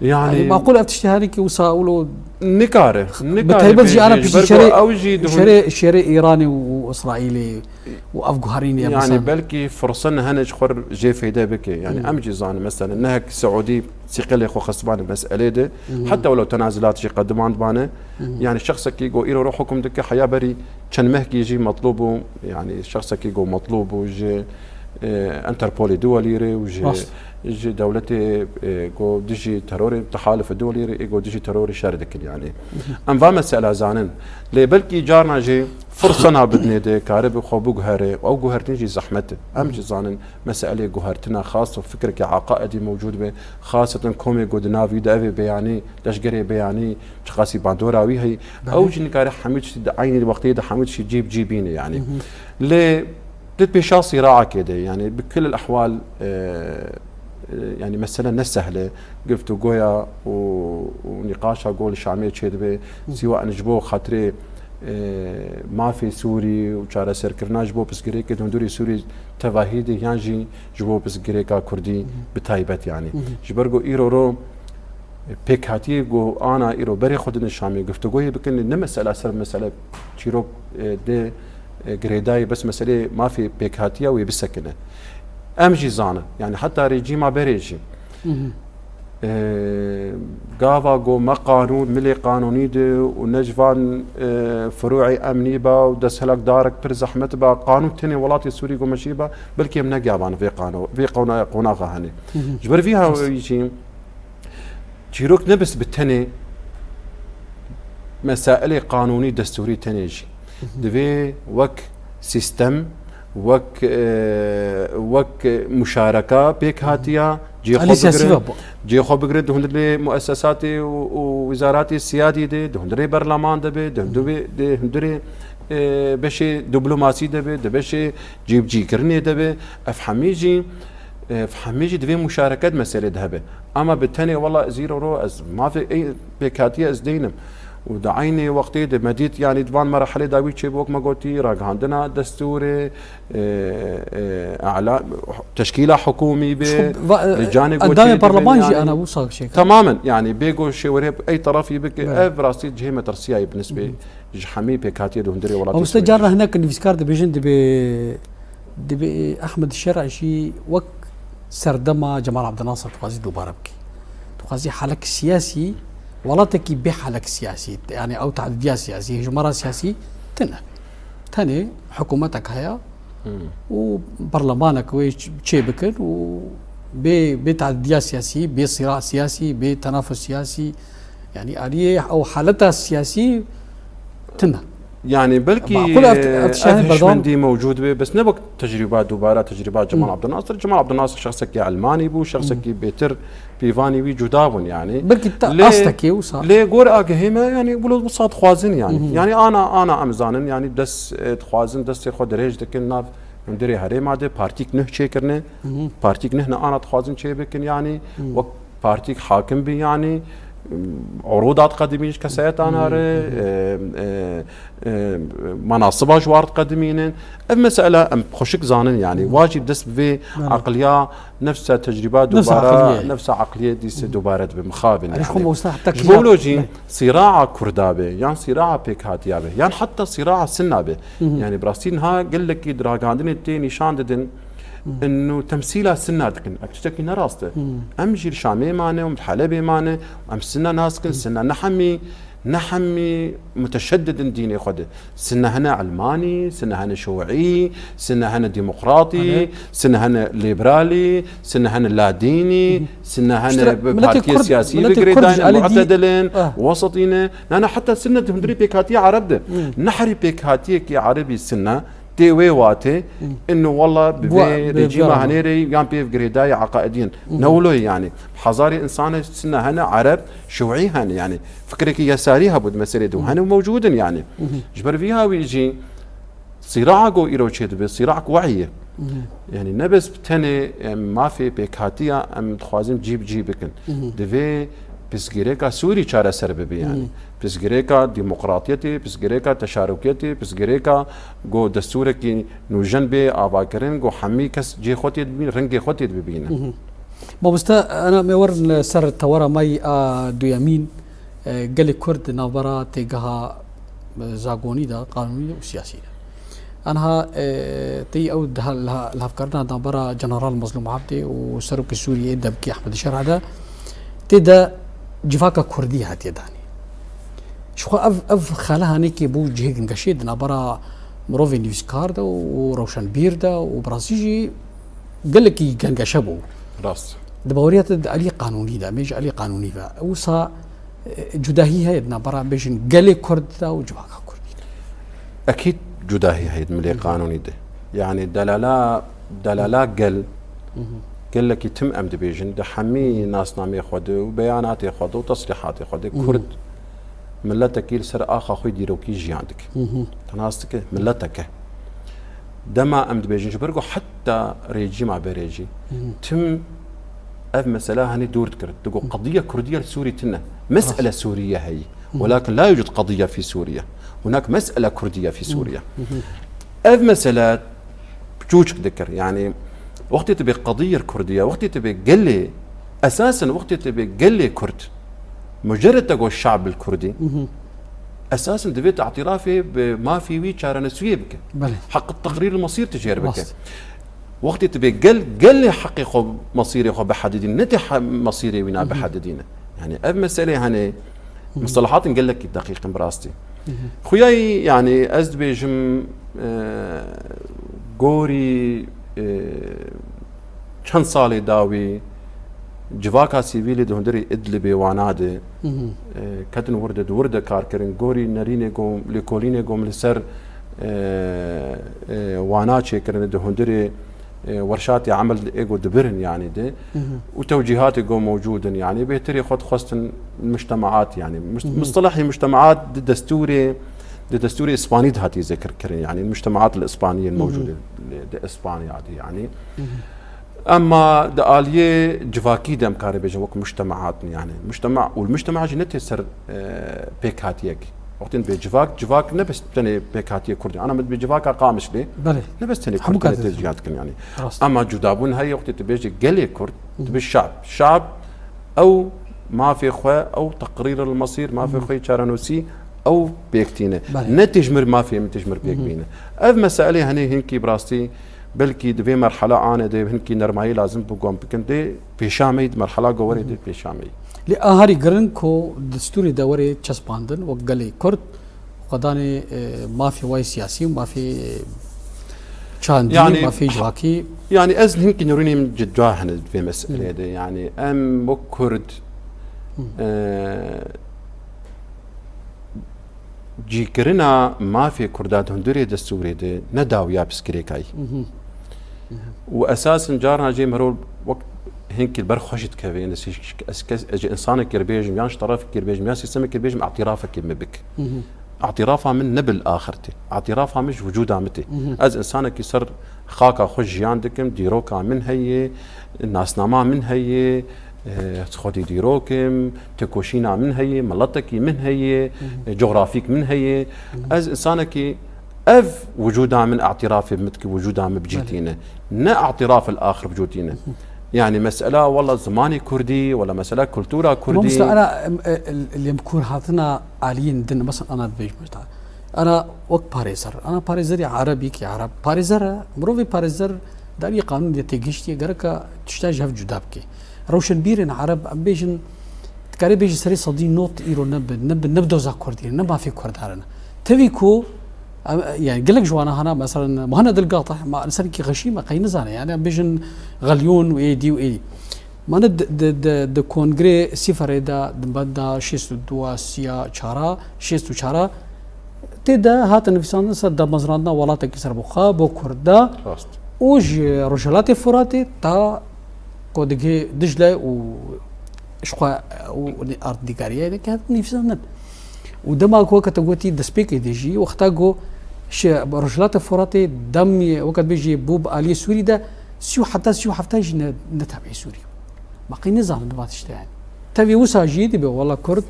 Yanî Yanî maqûl ev tiştê herî ki wisa wilo Nikare, bi nikare taybet jî bêje, ana ji piştî ber ku şerê, ew jî di hun- şerê, şerê Îranê û, û Îsraîlê û ev guherînê ya Yani mesela. belkî firsin hene ji xwe jê feyde bike. Yani Hmm. em jî zanin mesela nehek Seûdî sîqelê xwe xistibane meselê de. Hmm. Heta wilo tenazilat jî qediman dibane. Hmm. Yani şexsekî go îro ro hukum dike heya berî çend mehkî jî metlûb bû. Yani şexsekî go metlûb bû ji, e, Interpolê duwelî re û ji Rast. ji dewletê, e, ku dijî terorê, tehalufê dewlî re ê ku dijî terorê şer dikin, yani. Em va mesela zanin. Lê belkî carna jî firsena bidinê de karibe xwe biguhere. Ew guhertin jî zehmet e. Em jî zanin meselê guhertina xas û fikrekî aqaidî mewcûd be. Xaseten komê ku di nav wî de ev ê beyanî, leşgerê beyanî, çiqasî bandora wî heyî. Belê. Ew jî nikare hemû tiştî di eynî wextê de hemû tiştî cî bi cî bîne, yani. Lê Di pêşa sîraekê de, yani bi kul el ehwal, e, e, yani mesele ne sehle, giftugoya û, û nîqaşa go li Şamê çêdibe, Hı. sîwa en ji bo xatirê, e, mafê Sûrî û çareserkirina ji bo pirsgirêkê di hundirê Sûrî tevahî de yan jî ji bo pirsgirêka Kurdî Hı. bi taybet, yani. Hı hı. Ji ber ku îro ro pêkhatiyê ku ana îro berê xwe didin Şamê, giftugoyê bikin, ne mesela ser mesele çîrok, e, de, e, girêdayî, bes meselê mafê pêkhatiya wê bisekine. Em jî zanin, yani heta rejîma berê jî, Hı hı. e, gava ku me qanûn, milê qanûnî de û ne ji van, e, firûê emnî ba û desthilakdarek pir zehmet ba, qanûn tenê welatê Sûrî ku meşî ba, belkî em negavan vê qano-, vê qona-, qonaxa hene. Hı hı. Ji ber vî Rast. hawî jî, Çîrok ne bes bi tenê mesailê qanûnî destûrî tenê jî. Hı hı. Divê wek sîstem, wek, e, wek muşareka pêk Hı hı. hatiya, cê Alî xwe siyasî bigire, ve bu. cê xwe bigire di hundirê muessesatê û, û wizaratê siyadî de, di hundirê berleman de be, di hundirê, di hundirê, e, beşê diplomasî de be, di beşê cîbicîkirinê de be. Ev hemî jî, ev hemî jî divê muşareket meselê de hebe. Ama bi tenê wela ez îro ro ez mafê ey pêkhatiye ez deynim. Û di eynê wextê de me dît, yanî di van merhelê dawî çêbû, wek me gotî, ragihandina destûrê, e, e, ala, teşkîla hikûmî be, Şu va-, li canê endamê gotê dibe, parleman jî yani, ana wisa şey. Tamamen, yani bê go şêwerê ey tarafî bike, Belê. ev rastî cihê metirsiyayê bi nisbê Hı hı. ji hemî pêkhatiye di hundirê welatê Mamoste Sûriyê carna de. hinek nivîskar dibêjin dibê Dibê Ehmed Şer'a jî wek serdema Cemal Abdinasir dixwazî dubare bike. Dixwazî halek siyasî, welatekî bê halek siyasî, yani ew teedidiya siyasî, hejmara siyasî tine. Tenê hikûmetek heye Hmm. û berlemanek wê ç-, çê bikin û bê, bê teedidiya siyasî, bê sîra siyasî, bê tenafus siyasî, yani aliyê ew haleta siyasî tine. Yani belkî Maqul ev, ev tiştê ev hîn berdewam hişmendî mewcûd be, bes ne wek tecrîba dubare, tecrîba Cemal Hı. Abdulnasir. Cemal Abdulnasir şexsekî elmanî bû, şexsekî bêtir pîvanî wî cuda bûn yani. Belkî te Lê, astekê wisa. lê gor agihê me yani wilo wisa dixwazin yani. Hı hı. Yani ana, ana em zanin yani dest, e, dixwazin destê xwe dirêj dikin nav hundirê herêma de partîk nuh çêkirine. Hı hı. Partîk nuh ne ana dixwazin çê bikin yani. Hı. Wek partîk hakim bî yani. Urûda diqedimîn ji kesayetana re, Hı hı. e, e, e, menasiba ji war diqedimînin. Ev mesele em xweşik zanin yani. Hı. Wa jî dest bi vê Belê. aqliya nefsa tecrîba Nefsa dubara, aqliyê. nefsa aqliyê dîse Hı. dubare dibe mixabin Erê yani. xwe mamoste heta Ji kî bo ya wilo jî Belê. sîraa Kurda be, yan sîraa pêkhatiya be, yan heta sîraa Sinna be. Hı hı. Yani bi rastî niha gelekî di ragihandinê tê nîşan didin. Hı. Inu temsîla Sinna dikin. Ev tiştekî ne rast e. Hı. Em jî li Şamê mane, em li Helebê mane, em Sinna nas dikin, Hı. Sinna ne hemî, ne hemî muteşeddid in dînê xwe de. Sinna hene elmanî, Sinna hene şûî, Sinna hene demokratî, Hene. Sinna hene lîberalî, Sinna hene ladînî, Hı hı. Sinna hene Piştre bi miletê partiyê Kurd, siyasî miletê bi Kurd girêdayî ji ne, alî dî mu'tedil in, Ah. wesitî ne. Na, na, heta Sinna di hundirê pêkhatiya Ereb de. Hı. Neherî pêkhatiyekî Erebî Sinna tê wê watê, Hı. inu wela bi Bua-, vê bi rejîma vê henê re yan pêv girêdayî eqaidî in. Hı hı. Ne wilo ye yani. Hezarê insanê Sinna hene, Ereb, şûî hene yani. Fikrekî yesarî hebû di meselê de. Hı hı. Hene û mewcûd in yani. Hı hı. Ji ber vî hawî jî sîraa ku îro çêdibe, sîraek we'yî ye. Hı hı. Yani ne bes bi tenê em mafê pêkhatiya em dixwazin cî bi cî bikin. Hı hı. Divê pirsgirêka Sûrî çareser bibe yani. Hı hı. Pirsgirêka demokratiyetê, pirsgirêka teşarukiyetê, pirsgirêka ku destûrekî nûjen bê avakirin, ku hemî kes cihê xwe tê dibînin, rengê xwe tê dibînin. Hı hı. Mamoste, ana me werin ser tewera me yî a duyemîn, e, gelê Kurd di navbera têgeha, e, zagonî de, qanûnî de û siyasî de. Anha, e, tê ew di ha-, li ha-, li hevkirina navbera General Mazlûm Abdê û Serokê Sûriyê demkî Ehmed Şer'a de tê de civaka Kurdî hatiye danî. Ji xwe ev, ev xele hanekê bû cihê gengeşê di navbera mirovên nivîskar de û rewşenbîr de û bi rastî jî gelekî gengeşe bû. Rast. Di baweriya te di alî qanûnî de, em ê ji alî qanûnî ve. Wisa, e, cudahî heye di navbera bêjin gelê Kurd de û civaka Kurdî de? Ekîd cudahî heye di milê Hı hı. qanûnî de. Yani delala, delala gel, Hı hı. gelekî tim em dibêjin, di hemî nasnameyê xwe de û beyanatê xwe de û tesrîhatê xwe de Hı hı. Kurd miletekî li ser axa xwe dîrokî jiyan dike. Hı hı. Te nas dike, mileteke. Dema em dibêjin, ji ber ku heta rejîma berê jî, Hı hı. tim ev mesela henî dûr dikir. Digo, Hı. qediya Kurdiya li Sûrî tune. Mesele Rast. Sûriye heyî. Hı hı. Welakin la yujid qediya fî Sûriye. Hunak mesele Kurdiye fî Hı hı. Sûriye. Hı hı. Ev mesele çûçik dikir. Yani, wextê tu bê qediyê Kurdiye, wextê tu bê gelê, esasen wextê tu bê gelê Kurd, mucerred te got şabil Kurdî, Hı hı. esasen divê tu îtirafê bi mafê wî çarenusiyê bike. Belê. Heq teqrîr mesîr tu jêr bike. Rast. Wextê tu bê gel, gelê heqê xwe, mesîrê xwe bihedidîne, ne tê he-, mesîrê wî na Hı hı. bihedidîne. Yani ev meselê, hani, Hı hı. mustalahatên gelekî deqîq in bi rastî. Hı hı. Xuyayî, yani ez dibêjim, e, gorî, e, çend salê dawî civaka sivîlê di hundirê Idlibê, Wana de, Hı hı. e, ketin wir de, di wir de kar kirin. Gorî nerînê ku, lêkolînê ku em li ser, e, e, Wana çêkirine di hundirê, e, werşatê emel ê ku dibirin, yani, de. Hı hı. Û tewcîhatê ku mewcûd in, yani, bêhtirê xwe dixwestin mujtemaat, yani. Must-, Hı hı. mustelehê mujtemaat di destûrê, di destûrê Îspanî de hatî zikir kirin, yani, mujtemaat li Îspaniyê Hı hı. mewcûd e, li, di Îspanya de, yani. Hı hı. Ema di aliyê civakî de em karê bêjin wek mujtemaat in, yani. Mujtema, û mujtema jî ne tê ser, e, pêkhatiyek. Wextên bê civak, civak ne bes tenê pêkhatiyê Kurd e. Ana min bê civaka Qamişlê, Belê. ne bes tenê Hemû Kurd katê tê dibin. Cihad dikin, yani. Rast. Ema cudabûn heye, wextê tu bêjî gelê Kurd, Hı hı. tu bê şab. Şab ew mafê xwe, ew teqrîr el mesîr, mafê Hı hı. xwe yê çarenûsî, ew pêk tîne. Belê. Ne tê ji mir mafê min tê ji mir pêk Hı hı. bîne. Ev meselê henê hinkî bi rastî belkî di vê merhela anê de hinkî nermayî lazim bi gom bikin. Dê pêşameyî, di merhela gowerê Hı hı. dê pêşameyî. Lê a herî giring ku destûrê dewerê çespandin wek gelê Kurd, xwedanê, e, mafê wayê siyasî û mafê çandî, Yani, mafê civakî. Yani ez hinkî nerûnê min cida hene di vê meseleyê Hı. de. Yani em wek Kurd, Hı. e, Cîkirina mafê Kurda di hundirê destûrê de ne dawiya piskirêkayî. Û esasen carna jê merov wek hinkî li ber xwe jî dikeve, yani ez, ez, ez ji însanekî re bêjim, yan ji terefekî re bêjim, yan sîstemekî re bêjim, îtirafekî min bik. Îtirafa min ne bil axir tê. Îtirafa min ji wicûda min tê. Ez însanekî ser xaka xwe jiyan dikim, dîroka min heye, nasnama min heye, e, xwedî dîrok im, têkoşîna min heye, miletekî min heye, e, cografîk min heye. Ez însanekî ev wicûda min îtirafê min dike, wicûda min bicîtîne. Ne îtiraf el axir bicûtîne. Yani mesela wela zimanê kurdî, wela mesela kultura kurdî. Mamoste, ana, em, e, e, lê bi kûr hatina aliyên din, mesela ana dibêjim işte. Ana wek parêzer. Ana parêzerî erebî ki ereb. Parêzer e, mirovê parêzer dariyê qanûnê têgihiştiye, gereka tişta ji hev cuda bike. Rewşenbîrên ereb, em bêjin, dikarê bêjî serê sedî not îro ne bi, ne bi, ne bi doza kurdî, ne mafê kurdaran. Tevî ku, em, yani gelek ji wana hana, mesela Muhanned el Gatih, ma însanekî xeşî me, qey nizane, yani em bêjin xelyon û êdî û êdî. Mane di, di, di, di kongrê Sîferê de, di benda şêst û dua, sîya, çara, şêst û çara, tê de hate nivîsandin ser damezrandina welatekî ser bo xwe, bo Kurda. Rast. Û ji Rojhelatê Furatê ta ku digê Dicle û ji xwe û ardnîgariyê de ke hatin nivîsandin. Û dema ku weke te gotî destpêkê de jî, wexta ku şi Rojhilatê Furatê dem weke dibêjî bû bi aliyê Sûrî de, sî û heta sî û heft jî ne, ne tebî Sûrî. Ma qey nizanin di va tiştê yani. Tevî wisa jî dibe, wela Kurd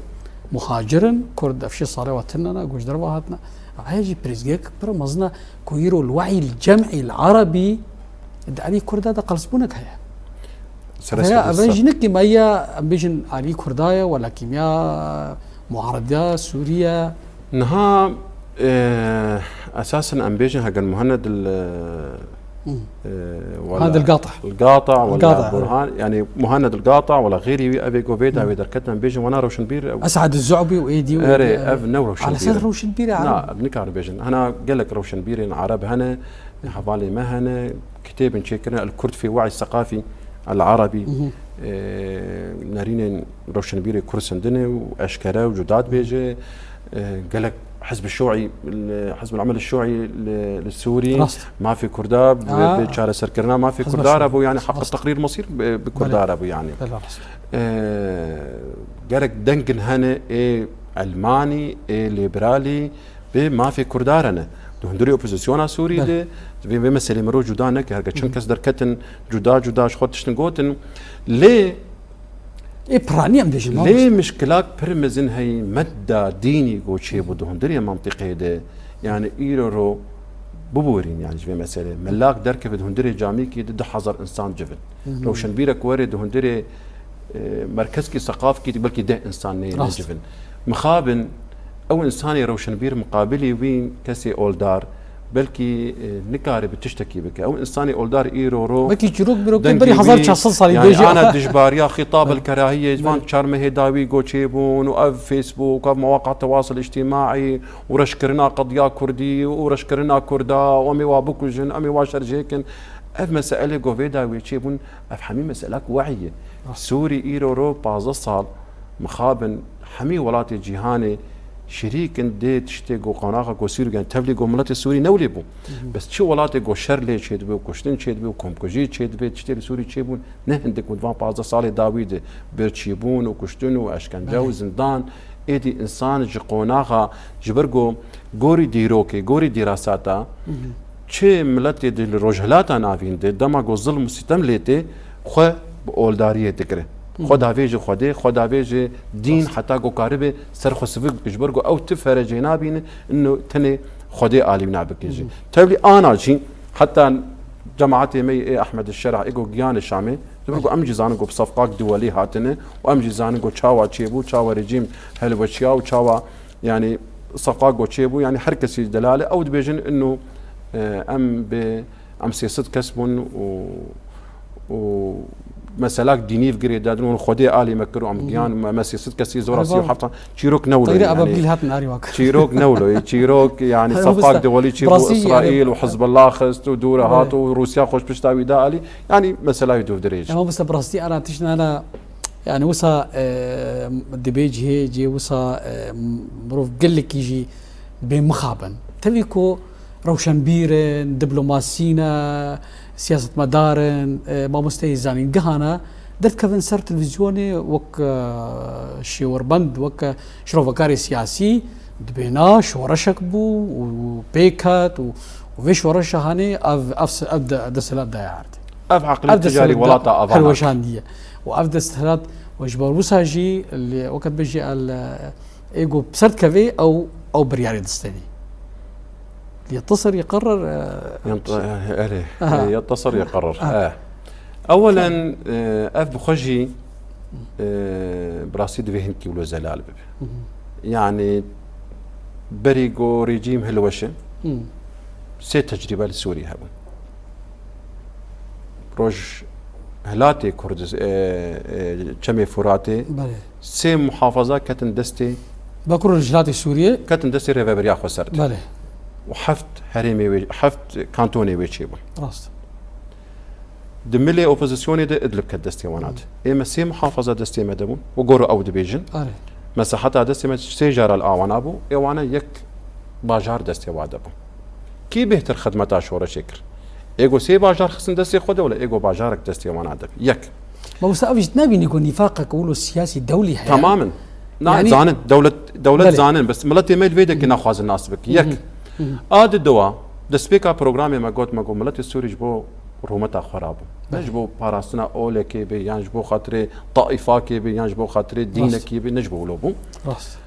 muhacir in, Kurd ev şêst sale wa tune ne, ku ji derve hatine. Ev heye jî pirsgirêk pir mezin e ku îro li we'yî cem'î li erebî di alî Kurda de qelsbûnek heye. Serest Heya, ev jî ne kîmaya, em bêjin alî Kurda ye, wela kîmya muarida Sûrî ye. Niha, e, esasen em bêjin heger Muhanned el, e, e, wela Muhanned el Gatih. El Gatih, wela Gatih, evet. Burhan, yani Muhanned el Gatih, wela xêrî wî, ev ê ku vê dawê derketin, em bêjin wana rewşenbîr, ew Esad el-Zu'bi û êdî û Erê, êdî, ev ne rewşenbîr e. Ala esas rewşenbîr e, Na, em nikarin bêjin. Hena gelek rewşenbîrên ereb hene, hevalê me hene, kitêbên çêkirine, El Kurd fi We'y Seqafî El Erebî, e, nerînên rewşenbîrê Kurd sindine û eşkere û cuda dibêje. E, gelek Hizb Şu'î, li, Hizb el Emel Şu'î li, li Sûrî, Rast. Mafê Kurda, bi, Aa. bi çareserkirina mafê Hizb Kurda re Şu'î. Bû, yani heq Rast. Teqrîr mesîr bi, bi Kurda Belê. Re bû, yani. Belê, rast. E, gerek dengin hene ê elmanî, ê lîberalî, bi mafê Kurda re ne. Di hundirê opozisyona Sûrî Belê. De, vê, vê meselê mirov cuda neke, herge çend kes derketin, cuda cuda ji xwe tiştin gotin. Lê Ê piranî em dibêjin, Lê mamoste. Mişkilak pir mezin heyî medda dînî ku çêbû di hundirê mentiqê de, yani îro ro biborîn, yani ji vê meselê. Melak derkeve di hundirê camîkî de du hezar insan civin. Hı hı. Rewşenbîrek were di hundirê, e, merkezkî seqafkî de belkî deh insan neyê Rast. Necivin. Mixabin, ew insanê rewşenbîr miqabilî wî kesê oldar, belkî, e, nikare bi tiştekî bike. Ew insanê oldar îro ro Belkî çîrok bîrokê dengê berî wî, hezar çar sed salî yani bêje. Ana dijbariya xîtab el kerahiyê, van Belê. Çar mehê dawî ku çêbûn û ev Facebook, ev mewaqî tewasil îctîmaî û reşkirina qediya kurdî û reşkirina kurda û em ê wa bikujin, em ê wa şerjêkin. Ev meselê ku vê dawê çêbûn, ev hemî meselak we'yî ye. Sûrî îro ro pazdeh sal mixabin hemî welatê cîhanê şirîk in dê tiştê ku qonaxa ku Sûrî gen tevlî ku miletê Sûrî newlê bû. Hı hı. Bes çi welatê ku şer lê çêdibe û kuştin çêdibe û komkujî çêdibe, tiştê li Sûrî çêbûn ne hindik bûn van pazdeh salê dawî de birçîbûn û kuştin û eşkence û Belê. Zindan. Êdî însan ji qonaxa ji ber ku gorî dîrokê, gorî dîrasata, Hı hı. Çi miletê di li Rojhilata Navîn de dema ku zilm û sîtem lê tê, xwe bi oldariyê digire. Hı. Xwe davêje Xwedê, xwe davêje dîn, Rast. Heta ku karibe ser xwe sivik bike. Ji ber ku ew ti ferecê nabîne, ino tenê Xwedê alî wî nabike jî. Hı. Tevlî ana jî, heta cemaetê me yê Ehmed Şer'a, ê ku giyanê Şamê, ji ber ku em jî zanin ku bi sefqak duwelî hatine û em jî zanin ku çawa çêbû, çawa rejîm helweşiya û çawa Yani sefqa goçê bû, yani her kesî delal e. Ew dibêjin inu, e, em bi, em sê sed kes bûn û, û meselak dînî bi girê dadin û Xwedê alî me kir û em Hı hı. giyan me, me sê sed kesî zora Erê sî û heft çîrok newlo Teyre yani. Ababil hatin arî wak. Çîrok newlo, çîrok yani Erê sefqak bista, dewelî çî bû Brasî yani. Îsraîl û Hizbullah xist û dûre Belê. Hat û Rûsya xweş pişta wî da alî. Yani mesela wî dûv dirêj. Ama bista brasî ana tişt nana Yani wisa, e, dibê cihê, cihê wisa, e, mirov gelekî jî Bê mixabin. Tevî ku rewşenbîr in, diplomasî ne, siyasetmedar in, e, mamosteyê zanîngeha ne, derdikevin ser televîzyonê wek, e, şêwerbend, wek, e, şirovekarê siyasî, dibêna şoreşek bû û pê ket û, û vê şoreşa hanê ev, ev, ev de-, desthilat daye erdê. Ev eqlî Ev ticarî desthilat welata da-, ava hilweşandiye. Û ev desthilat we ji ber wisa jî li, weke dibêjî el, e, Ê ku bi ser dikevê ew, ew biryarê distênî. يتصل يقرر، e, Yent-, e, erê. Aha. E, يتصل يقرر. Aha. E. Ewelen, e, ev bi xwe jî, e, bi rastî divê hinkî wilo zelal bibe. Hı hı. Yani berî ku rejîm hilweşe, Hı. sê tecrîbe li Sûrî hebûn. Rojhilatê Kurdis-, e, e, Çemê Furatê Belê. sê muhafaza ketin destê Bakur Rojhilatê Sûriyê. ketin destê rêveberiya Xweser de. Belê. Û heft herêmê wê, heft kantonê wê çêbûn. Rast. Di milê opozisyonê de Idlib ket destê wana de. Ême sê muhafaza destê me de bûn. Û gor ew dibêjin. Arê. Mesaheta destê me sê jara li awana bû. Ê wana yek bajar destê wa de bû. Kî bêhtir xidmeta şoreşê kir? Ê ku sê bajar xistin destê xwe de wele ê ku bajarek destê wana de. Yek. Mamosta, ev jî nabînî ku nîfaqek wilo siyasî dewlî heye? Tamamen. Na, Yani zanin. Dewlet, dewlet Belê. zanin. Bes miletê me li vê dekê naxwazin nas bikin. Yek. Hı hı. A di dewa, destpêka programê me got, me got, miletê Sûrî ji bo rûmeta xwe rabû. Ne Belê. ji bo parastina olekê bê, yan ji bo xatirê taîfakê bê, yan ji bo xatirê Rast. dînekê bê, ne ji bo wilo bû. Rast.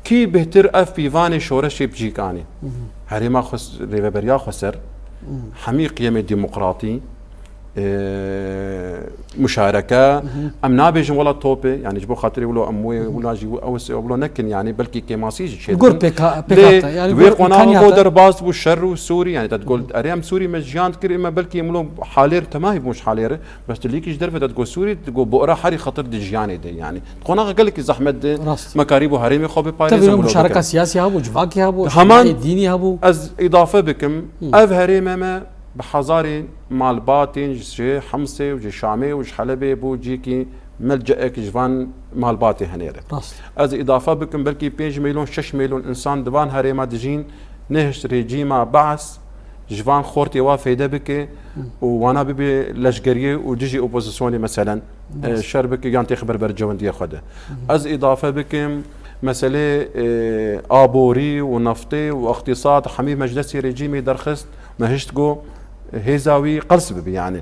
Kî bêhtir ev pîvanê şoreşê bi cîk anî? Hı hı. Herêma xwe s-, rêveberiya xweser, Hı. hemî qiyemê demokratî, e, muşareke, Hı hı. em nabêjin wela top e, yani ji bo xatirê wilo em wê, Hı hı. wila jî ew wilo nekin, yani belkî kêmasî jî çê Gur dikin. P K Lê P K T, yani di wê gur qonaxa îmkaniyata. Ku derbas bû şer û Sûrî, yani te digot, Hı hı. erê em Sûrî me jiyan dikir, ême belkî em wilo halêr temahî bûn ji halêr, bes tu lîkî ji derve te digot Sûrî, digot bi ora herî xetir di jiyanê de, yani. Qonaxa gelekî zehmet de Rast. me karîbû herêmê xwe biparêzin. Tevî wilo muşareka bikin. Siyasî hebû, civakî hebû, Heman ictimaî, dînî hebû. Ez îdafe bikim, Hı. ev herême me bi hezarên malbatên ji Himsê û ji Şamê û ji Helebê bû cîkî melceek ji van malbatê henêre. Rast. Ez îdafe bikim, belkî pênc milyon, şeş milyon însan di van herêma dijîn, nehişt rejîma Beas ji van xortê wa feyde bike Hı. û wana bibe leşgeriyê û dijî opozisyonê meselen, e, Rast. şer bike yan têxe ber bercewendiyê xwe de. Hı. Ez îdafe bikim, meselê, e, aborî û neftê û îqtîsad hemî me ji destê rejîmê derxist, me hişt got, hêza wî qels bibe, yani.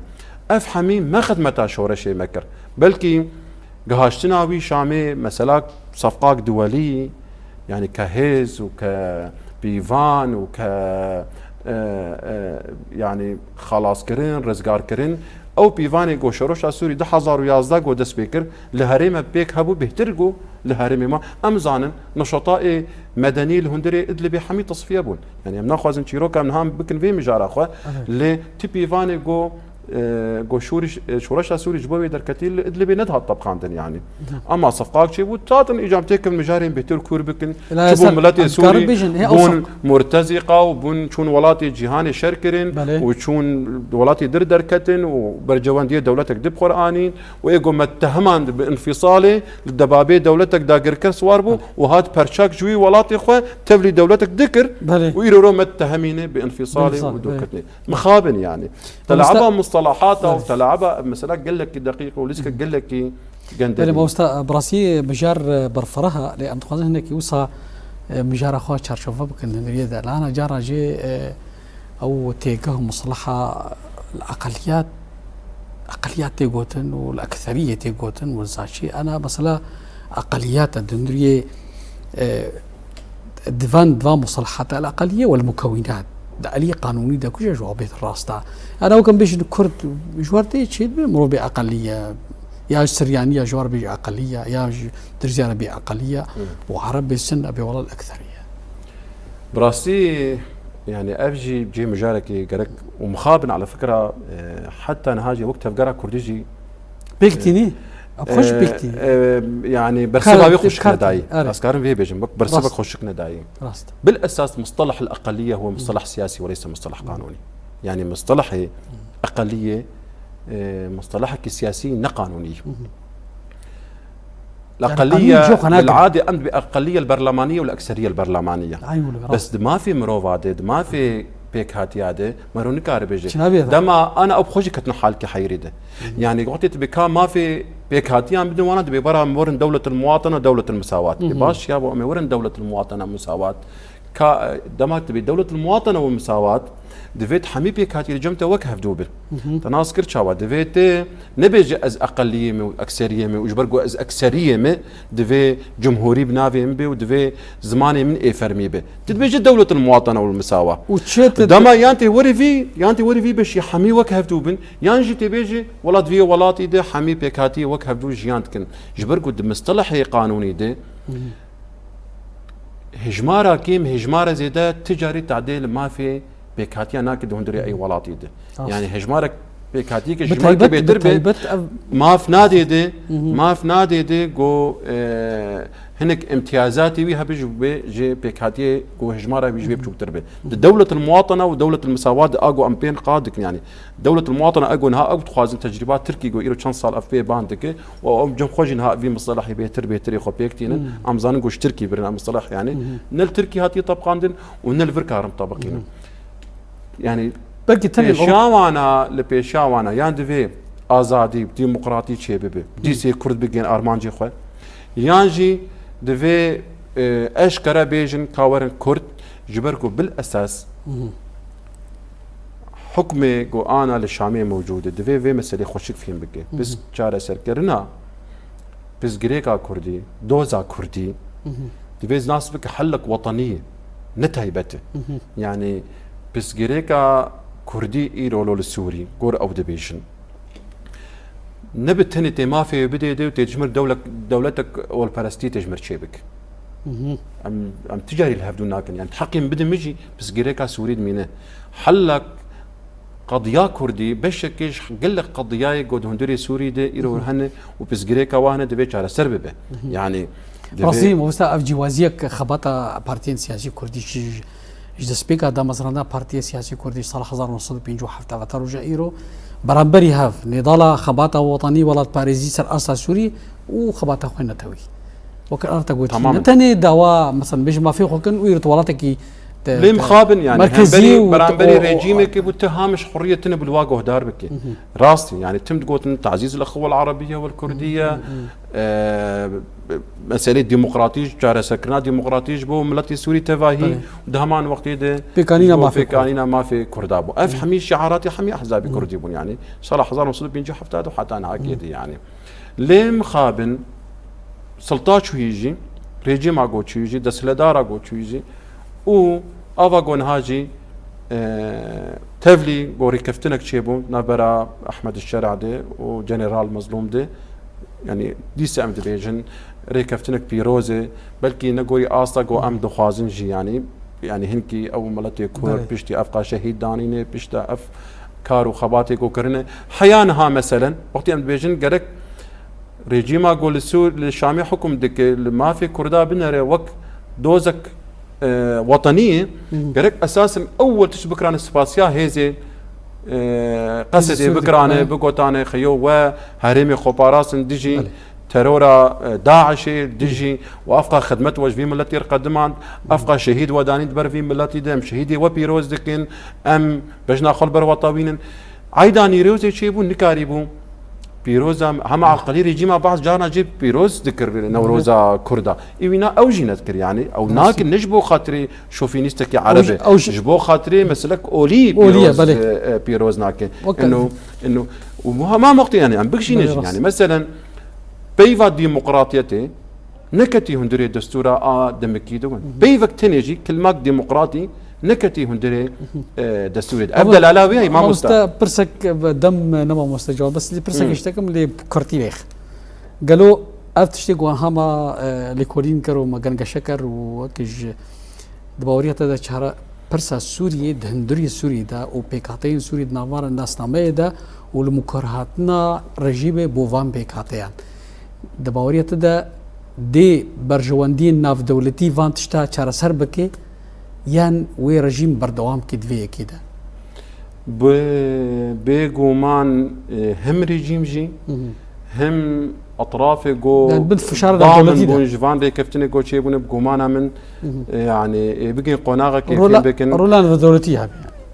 Ev hemî me xidmeta şoreşê me kir. Belkî gihaştina wî Şamê, mesela sefqak duwelî, yani ke hêz û ke pîvan û ke, e, e, yani xelaskirin, rizgarkirin, ew pîvanê ku şoreşa Sûrî du hezar û yazdeh ku dest pê kir, li herême pêk hebû, bêhtir ku li herêmê ma. Em zanin, neşata ê medenî li hundirê Idlibê hemî tesfiye bûn. Yani em naxwazin çîroka em niha bikin vê mijara xwe, Evet. lê ti pîvanê ku, e, ku şûriş-, e, şoreşa Sûrî ji bo wê derketî li Idlibê nedihat tebxandin yani. Hı. Ama sefqak çêbû, tatin îcam têkin mijarên bêhtir kûr bikin. Ela Çi bû ser miletê em dikarin Sûrî bêjin, hê ew bûn sefq- murtezîqa û bûn çûn welatê cîhanê şer kirin Belê. û çûn welatê dir derketin û bercewendiyê dewletek di bi xwe re anîn û ê ku me tehimand bi înfîsalê li debabê dewletek dagirker siwar bû Belê. û hat perçak ji wî welatê xwe tevlî dewletek dikir Belê. û îro ro me tehemîne bi înfîsalê Înfîsal, û belê. dûrketinê. Mixabin yani. Mamosta- Telaba mustalahata û Belê. telaba mesela gelekî deqîq û lîstek gelekî Belê, gendelî. Mamosta, bi rastî mijar, e, berfireh e, lê em dixwazin hinekî wisa, e, mijara xwe çarçove bikin di hundiriyê de. Li ana cara jî, e, ew têgeh û mislaha li eqeliyat, eqeliyat tê gotin û li ekseriyê tê gotin, wisa çi? Ana mesela eqeliyat e, di hundiriyê, e, Di van, di van mustalahata el-eqeliyye wel-mukewwinat. Di aliyê qanûnî de ku jî ji wan bêhtir rast e. Ana wek em bêjin Kurd ji wer tê çê dibe mirov bê eqeliyye. Ya ji Siryanî ya ji wer bê eqeliyye, ya ji Dirzî re bê eqeliyye. Hı. Û Ereb bê Sin re bê welel ekseriyye. Bi rastî, yani ev jî cihê mijarekî gerek û mixabin ala fikra, e, heta niha jî wek tevgera Kurdî jî Pêk tînî? Em xweş pêk tînî. E, e, yani berseva Kar-, wê xweşik kar-, nedayî. Erê. Ez karim vê bêjim, bak, berseva Rast. xweşik nedayî. Rast. بالأساس مصطلح الأقلية هو مصطلح سياسي وليس مصطلح قانوني. يعني مصطلح أقلية، e, مصطلحك سياسي ne qanûnî. Hı hı. Leqeliye, lil'adê em dibê eqeliye li berlemanî ye û li ekseriye li berlemanî ye. Bes di mafê mirova de, di mafê pêkhatiya de, mero nikare bêje. Dema ana ew bi xwe jî ketin halkê heyrê de. Yanî wextê tu bê ka mafê pêkhatiyan bidin wana dibê bara em werin dewletul muwatene, dewletul musawat. Ê baş ya bo em ê werin dewletul muwatene musawat. Ka, e, dema tu bê dewletul muwatene û musawat, divê tu hemî pêkhatî li cem te wek hevdû bin. Te nas kir çawa? Divê tu nebêje ez eqeliyê me û ekseriyê me û ji ber ku ez ekseriyê me, divê cumhurî bi navê min bê û divê zimanê min ê fermî be. Tu dibêje dewletul muwatene û musawa. Û çi tu Dema yan tê werî vî, yan tê werî vî beşî hemî wek hevdû bin, yan jî tê bêje welat vî welatî de hemî pêkhatî wek hevdû jiyan dikin. Ji ber ku di mistelehê qanûnî de, hejmara kêm, hejmara zêde ti carî tadê li mafê pêkhatiya nake di hundirê ey welatî de. Rast. Yani hejmara pêkhatiyeke ji me ke bêtir be, maf nadê de, maf nadê de go, e, hinek imtiyazatê wî hebe ji bê, ji pêkhatiyê go hejmara wî ji bê biçûktir be. Di dewletil muwatana û dewletil misawa de a go em pên qa dikin yani. Dewletil muwatana ego niha ew dixwazin tecrîba Tirkî go îro çend sal ev pê ban dike û ew cem xwe jî niha vî miselehê bêtir bêtirê xwe pêk tînin. Em zanin go ji Tirkî birin ev miseleh yani. Ne li Tirkî hatiye tebqandin û ne li vir karin tebiqînin. Yani belkî tenê pêşawana, li pêşawana yan divê azadî, demokratî çêbibe. Dîsê Kurd bigên armancê xwe. Yan jî divê, e, eşkere bêjin ka werin Kurd, ji ber ku bil esas hukmê ku ana li Şamê mewcûd e, divê vê meselê xweşik fêm bike. Pisk çareserkirina pirsgirêka Kurdî, doza Kurdî, divê nas bike hellek wetenî ye, ne taybet e. Yani pirsgirêka Kurdî îro lo li Sûrî, gor ew dibêjin. Ne bi tenê tê mafê wê bidê de û tê dijmir dewlek-, dewletek olperestî tê ji mir çêbik. Em, em ti carî li hevdû nakin. Yani heqê min bidin min jî pirsgirêka Sûrî dimîne. Hellek qediya Kurdî beşekê ji gelek qediyayê ku di hundirê Sûrî de îro hene û pirsgirêka wan hene divê çareser bibe. Yani divê Rastî, mamosta, ev cîwaziyek xebata partiyên siyasî Kurdî jî Ji destpêka damezrandina Partiya Siyasî Kurdî ji sala hezar û neh sed û pêncî û heft veta roja îro, beramberî hev, nêdala xebata wetanî, welatparêzî ser asta Sûrî û xebata xwe netewî. Wekî arta gotî, Tamamen. ne tenê dawa, mesela, bêjin mafê xwe kin û îro tu welatekî te, Lê te mixabin yani, merkezî hemberî, û beramberî û, û, rejîmekê bû tu ha miş hurriyetine bi li wa guhdar bike. Rastî yani, tim digotin tazîz li xwe wel Arabiye wel Kurdiye, e, meselê demokratî, çareserkirina demokratî ji bo miletê Sûrî tevahî, Belê. Di heman wextê de Pêkanîna ji bo mafê Kurd. pêkanîna mafê Kurda bû. Ev Hı. hemî şiaratê hemî ehzabê Hı. Kurdî bûn, yanî sala hezar û neh sed û pêncî û heft û heta niha Hı. kê de, yanî. Lê mixabin, silta çûyî jî, rejîma go çûyî jî, desthiledara go çûyî jî û ava go niha jî, e, tevlî go rêkeftinek çêbû navbera Ehmed Şer'a de û General Mezlûm de. Yanî dîsa em dibêjin rêkeftinek pîroz e. Belkî ne gorî asta ku em dixwazin jî, yanî, yanî hinkî ew miletê Kurd Belê. piştî ev qa şehîd danîne, pişta ev kar û xebatê ku kirine. Heya niha meselen, wextî em dibêjin gerek rejîma ku li Sûr-, li Şamê hukum dike, li mafê Kurda binere wek dozek e, wetenî, Hı. gerek esasen ewwel tişt bikirane spasiya hêzê, e, Qesedê Sûrî, bikirane, belê. bigotane, xeyo we herêmê xwe parastin dijî Belê. terora, e, DAIŞê, dijî we efqa xidmet we ji vî miletî re qedimand, efqa şehîd we danîn di ber vî miletî de, em şehîdê we pîroz dikin, em bejna xwe li ber we tewînin. Eyda Nîrozê çêbû, nikarîbû. Pîroza hema elqelî rejîma Baas carna jê pîroz dikir Newroza Kurda. Î wîna ew jî nedikir, yanî ew Rastî. nakin ne ji bo xatirê şofînîstekî Ew Ereb jî, e. ew jî Ji bo xatirê meselek olî Olî ye, pîroz, belê. e, e, pîroz nake. Wek Ino, ino, û bu hema wextê, yanî em bigişîne Belê, jî, rast. yanî meselen peyva demokratiyetê neketî hundirê destûra a demekî de win. Hı hı. Peyvek tenê jî kilmak demokratî neketî hundirê, Hı hı. e, destûrê de. Ev Ama delala wê ye, mamosta. mamosta, pirsek, e, dem ne mamosta cevap, bes lê pirsek Hı. ji te kim lê kurtî lêx. Gelo ev tiştê ku hema, e, lêkolîn kir û me gengeşe kir û wek ji di baweriya te de çare pirsa Sûriyê, di hundirê Sûriyê de û pêkhateyên Sûriyê di navbera nasnameyê de û li mikorhatina rejîmê bo van pêkhateyan. Di baweriya te de dê berjewendiyên navdewletî van tişta çareser bike yan wê rejîm berdewam ke di vê yekê de? Bi, bêguman, e, him rejîm jî, Hı hı. him etrafê go Yani bin fişara damin dewletî de. Bûn ji van rêkeftinê go çêbûne bi gumana min, e, yani, e, bigên qonaxekê Rola, fêm bikin. Rola li dewletî hebî.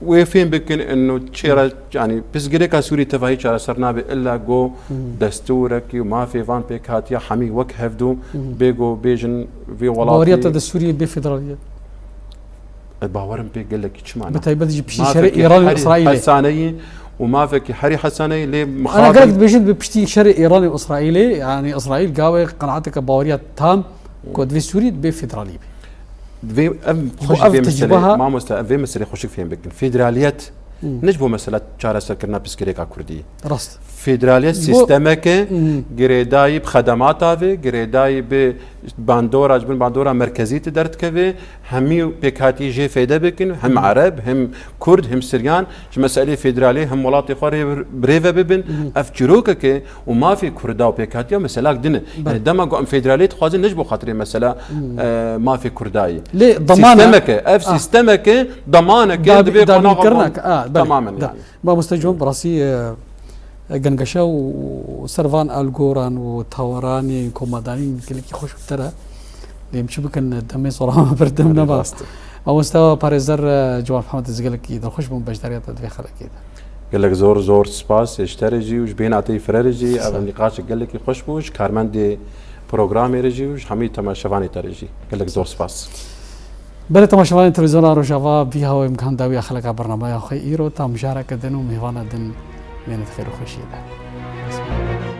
Wê fêm bikin ino çêra, yani, pirsgirêka Sûrî tevahî çareser nabe illa go destûrekî û mafê van pêkhatiya hemî wek hevdû bê go bêjin vê Baweriya te welatî. de Sûriyê bê federaliyê. E, bawerim pê gelekî çima Bi ne? taybet jî piştî şerê Mafekî Îran û herî Îsraîlê. hesaneyî û mafekî herî hesaneyî lê Ana gelek mixabin. Dibêjin bi piştî şerê Îran û Îsraîlê, yani Îsraîl gawê qenaeteke baweriya tam ku divê Sûrî bê federalî bî. Vê ev Bu xweşik ev vê tecrübe ha. meselê, mamoste, ev vê meselê xweşik fêm bikin. Federaliyet ne ji bo mesela çareserkirina pirsgirêka Kurdî. Rast. Federaliyet Bu- sîstemeke Hmm. girêdayî bi xedemata vê, girêdayî bi bandora, ji bin bandora merkezî ti derdikeve, hemî pêkhatî jê feyde bikin, hem Ereb, hem Kurd, hem Siryan, ji meselê federalê hem welatê xwe rê birêve bibin. Ev çîrokeke û mafê Kurda û pêkhatiya meselak din e. Belê. Yani dema ku em federalê dixwazin ne ji bo xatirê mesela, e, mafê Kurdayê. Lê damana- Sîstemeke, ev Ah. sîstemeke damaneke Dabi- divê qonaxa dabînkirina- wan ah, belê, tamamen da- yani. Mamoste John, bi rastî, e, e, gengeşe û ser van algoran û tawaranê komadanî gelekî xweş û ter e. Lê em çi bikin, demê sorama berdim Belê, nema. rast e. Mamoste parêzer, e, Ciwan Mihemed, ez gelekî dilxweş bûm beşdariya te di vê xelekê de. Gelek zor, zor spas ji te re jî û ji bêhna te yî fire re jî. Ev Sağ ol. nîqaşek gelekî xweş bû, ji karmendê programê re jî û ji hemî temaşevanê te re jî. Gelek zor spas. Belê temaşevanên televîzyona Rojava, bî hawê em gihan dawiya xeleka bernameya xwe îro, ta mijareke din û mêvana din bêne di xêr û xweşiyê de.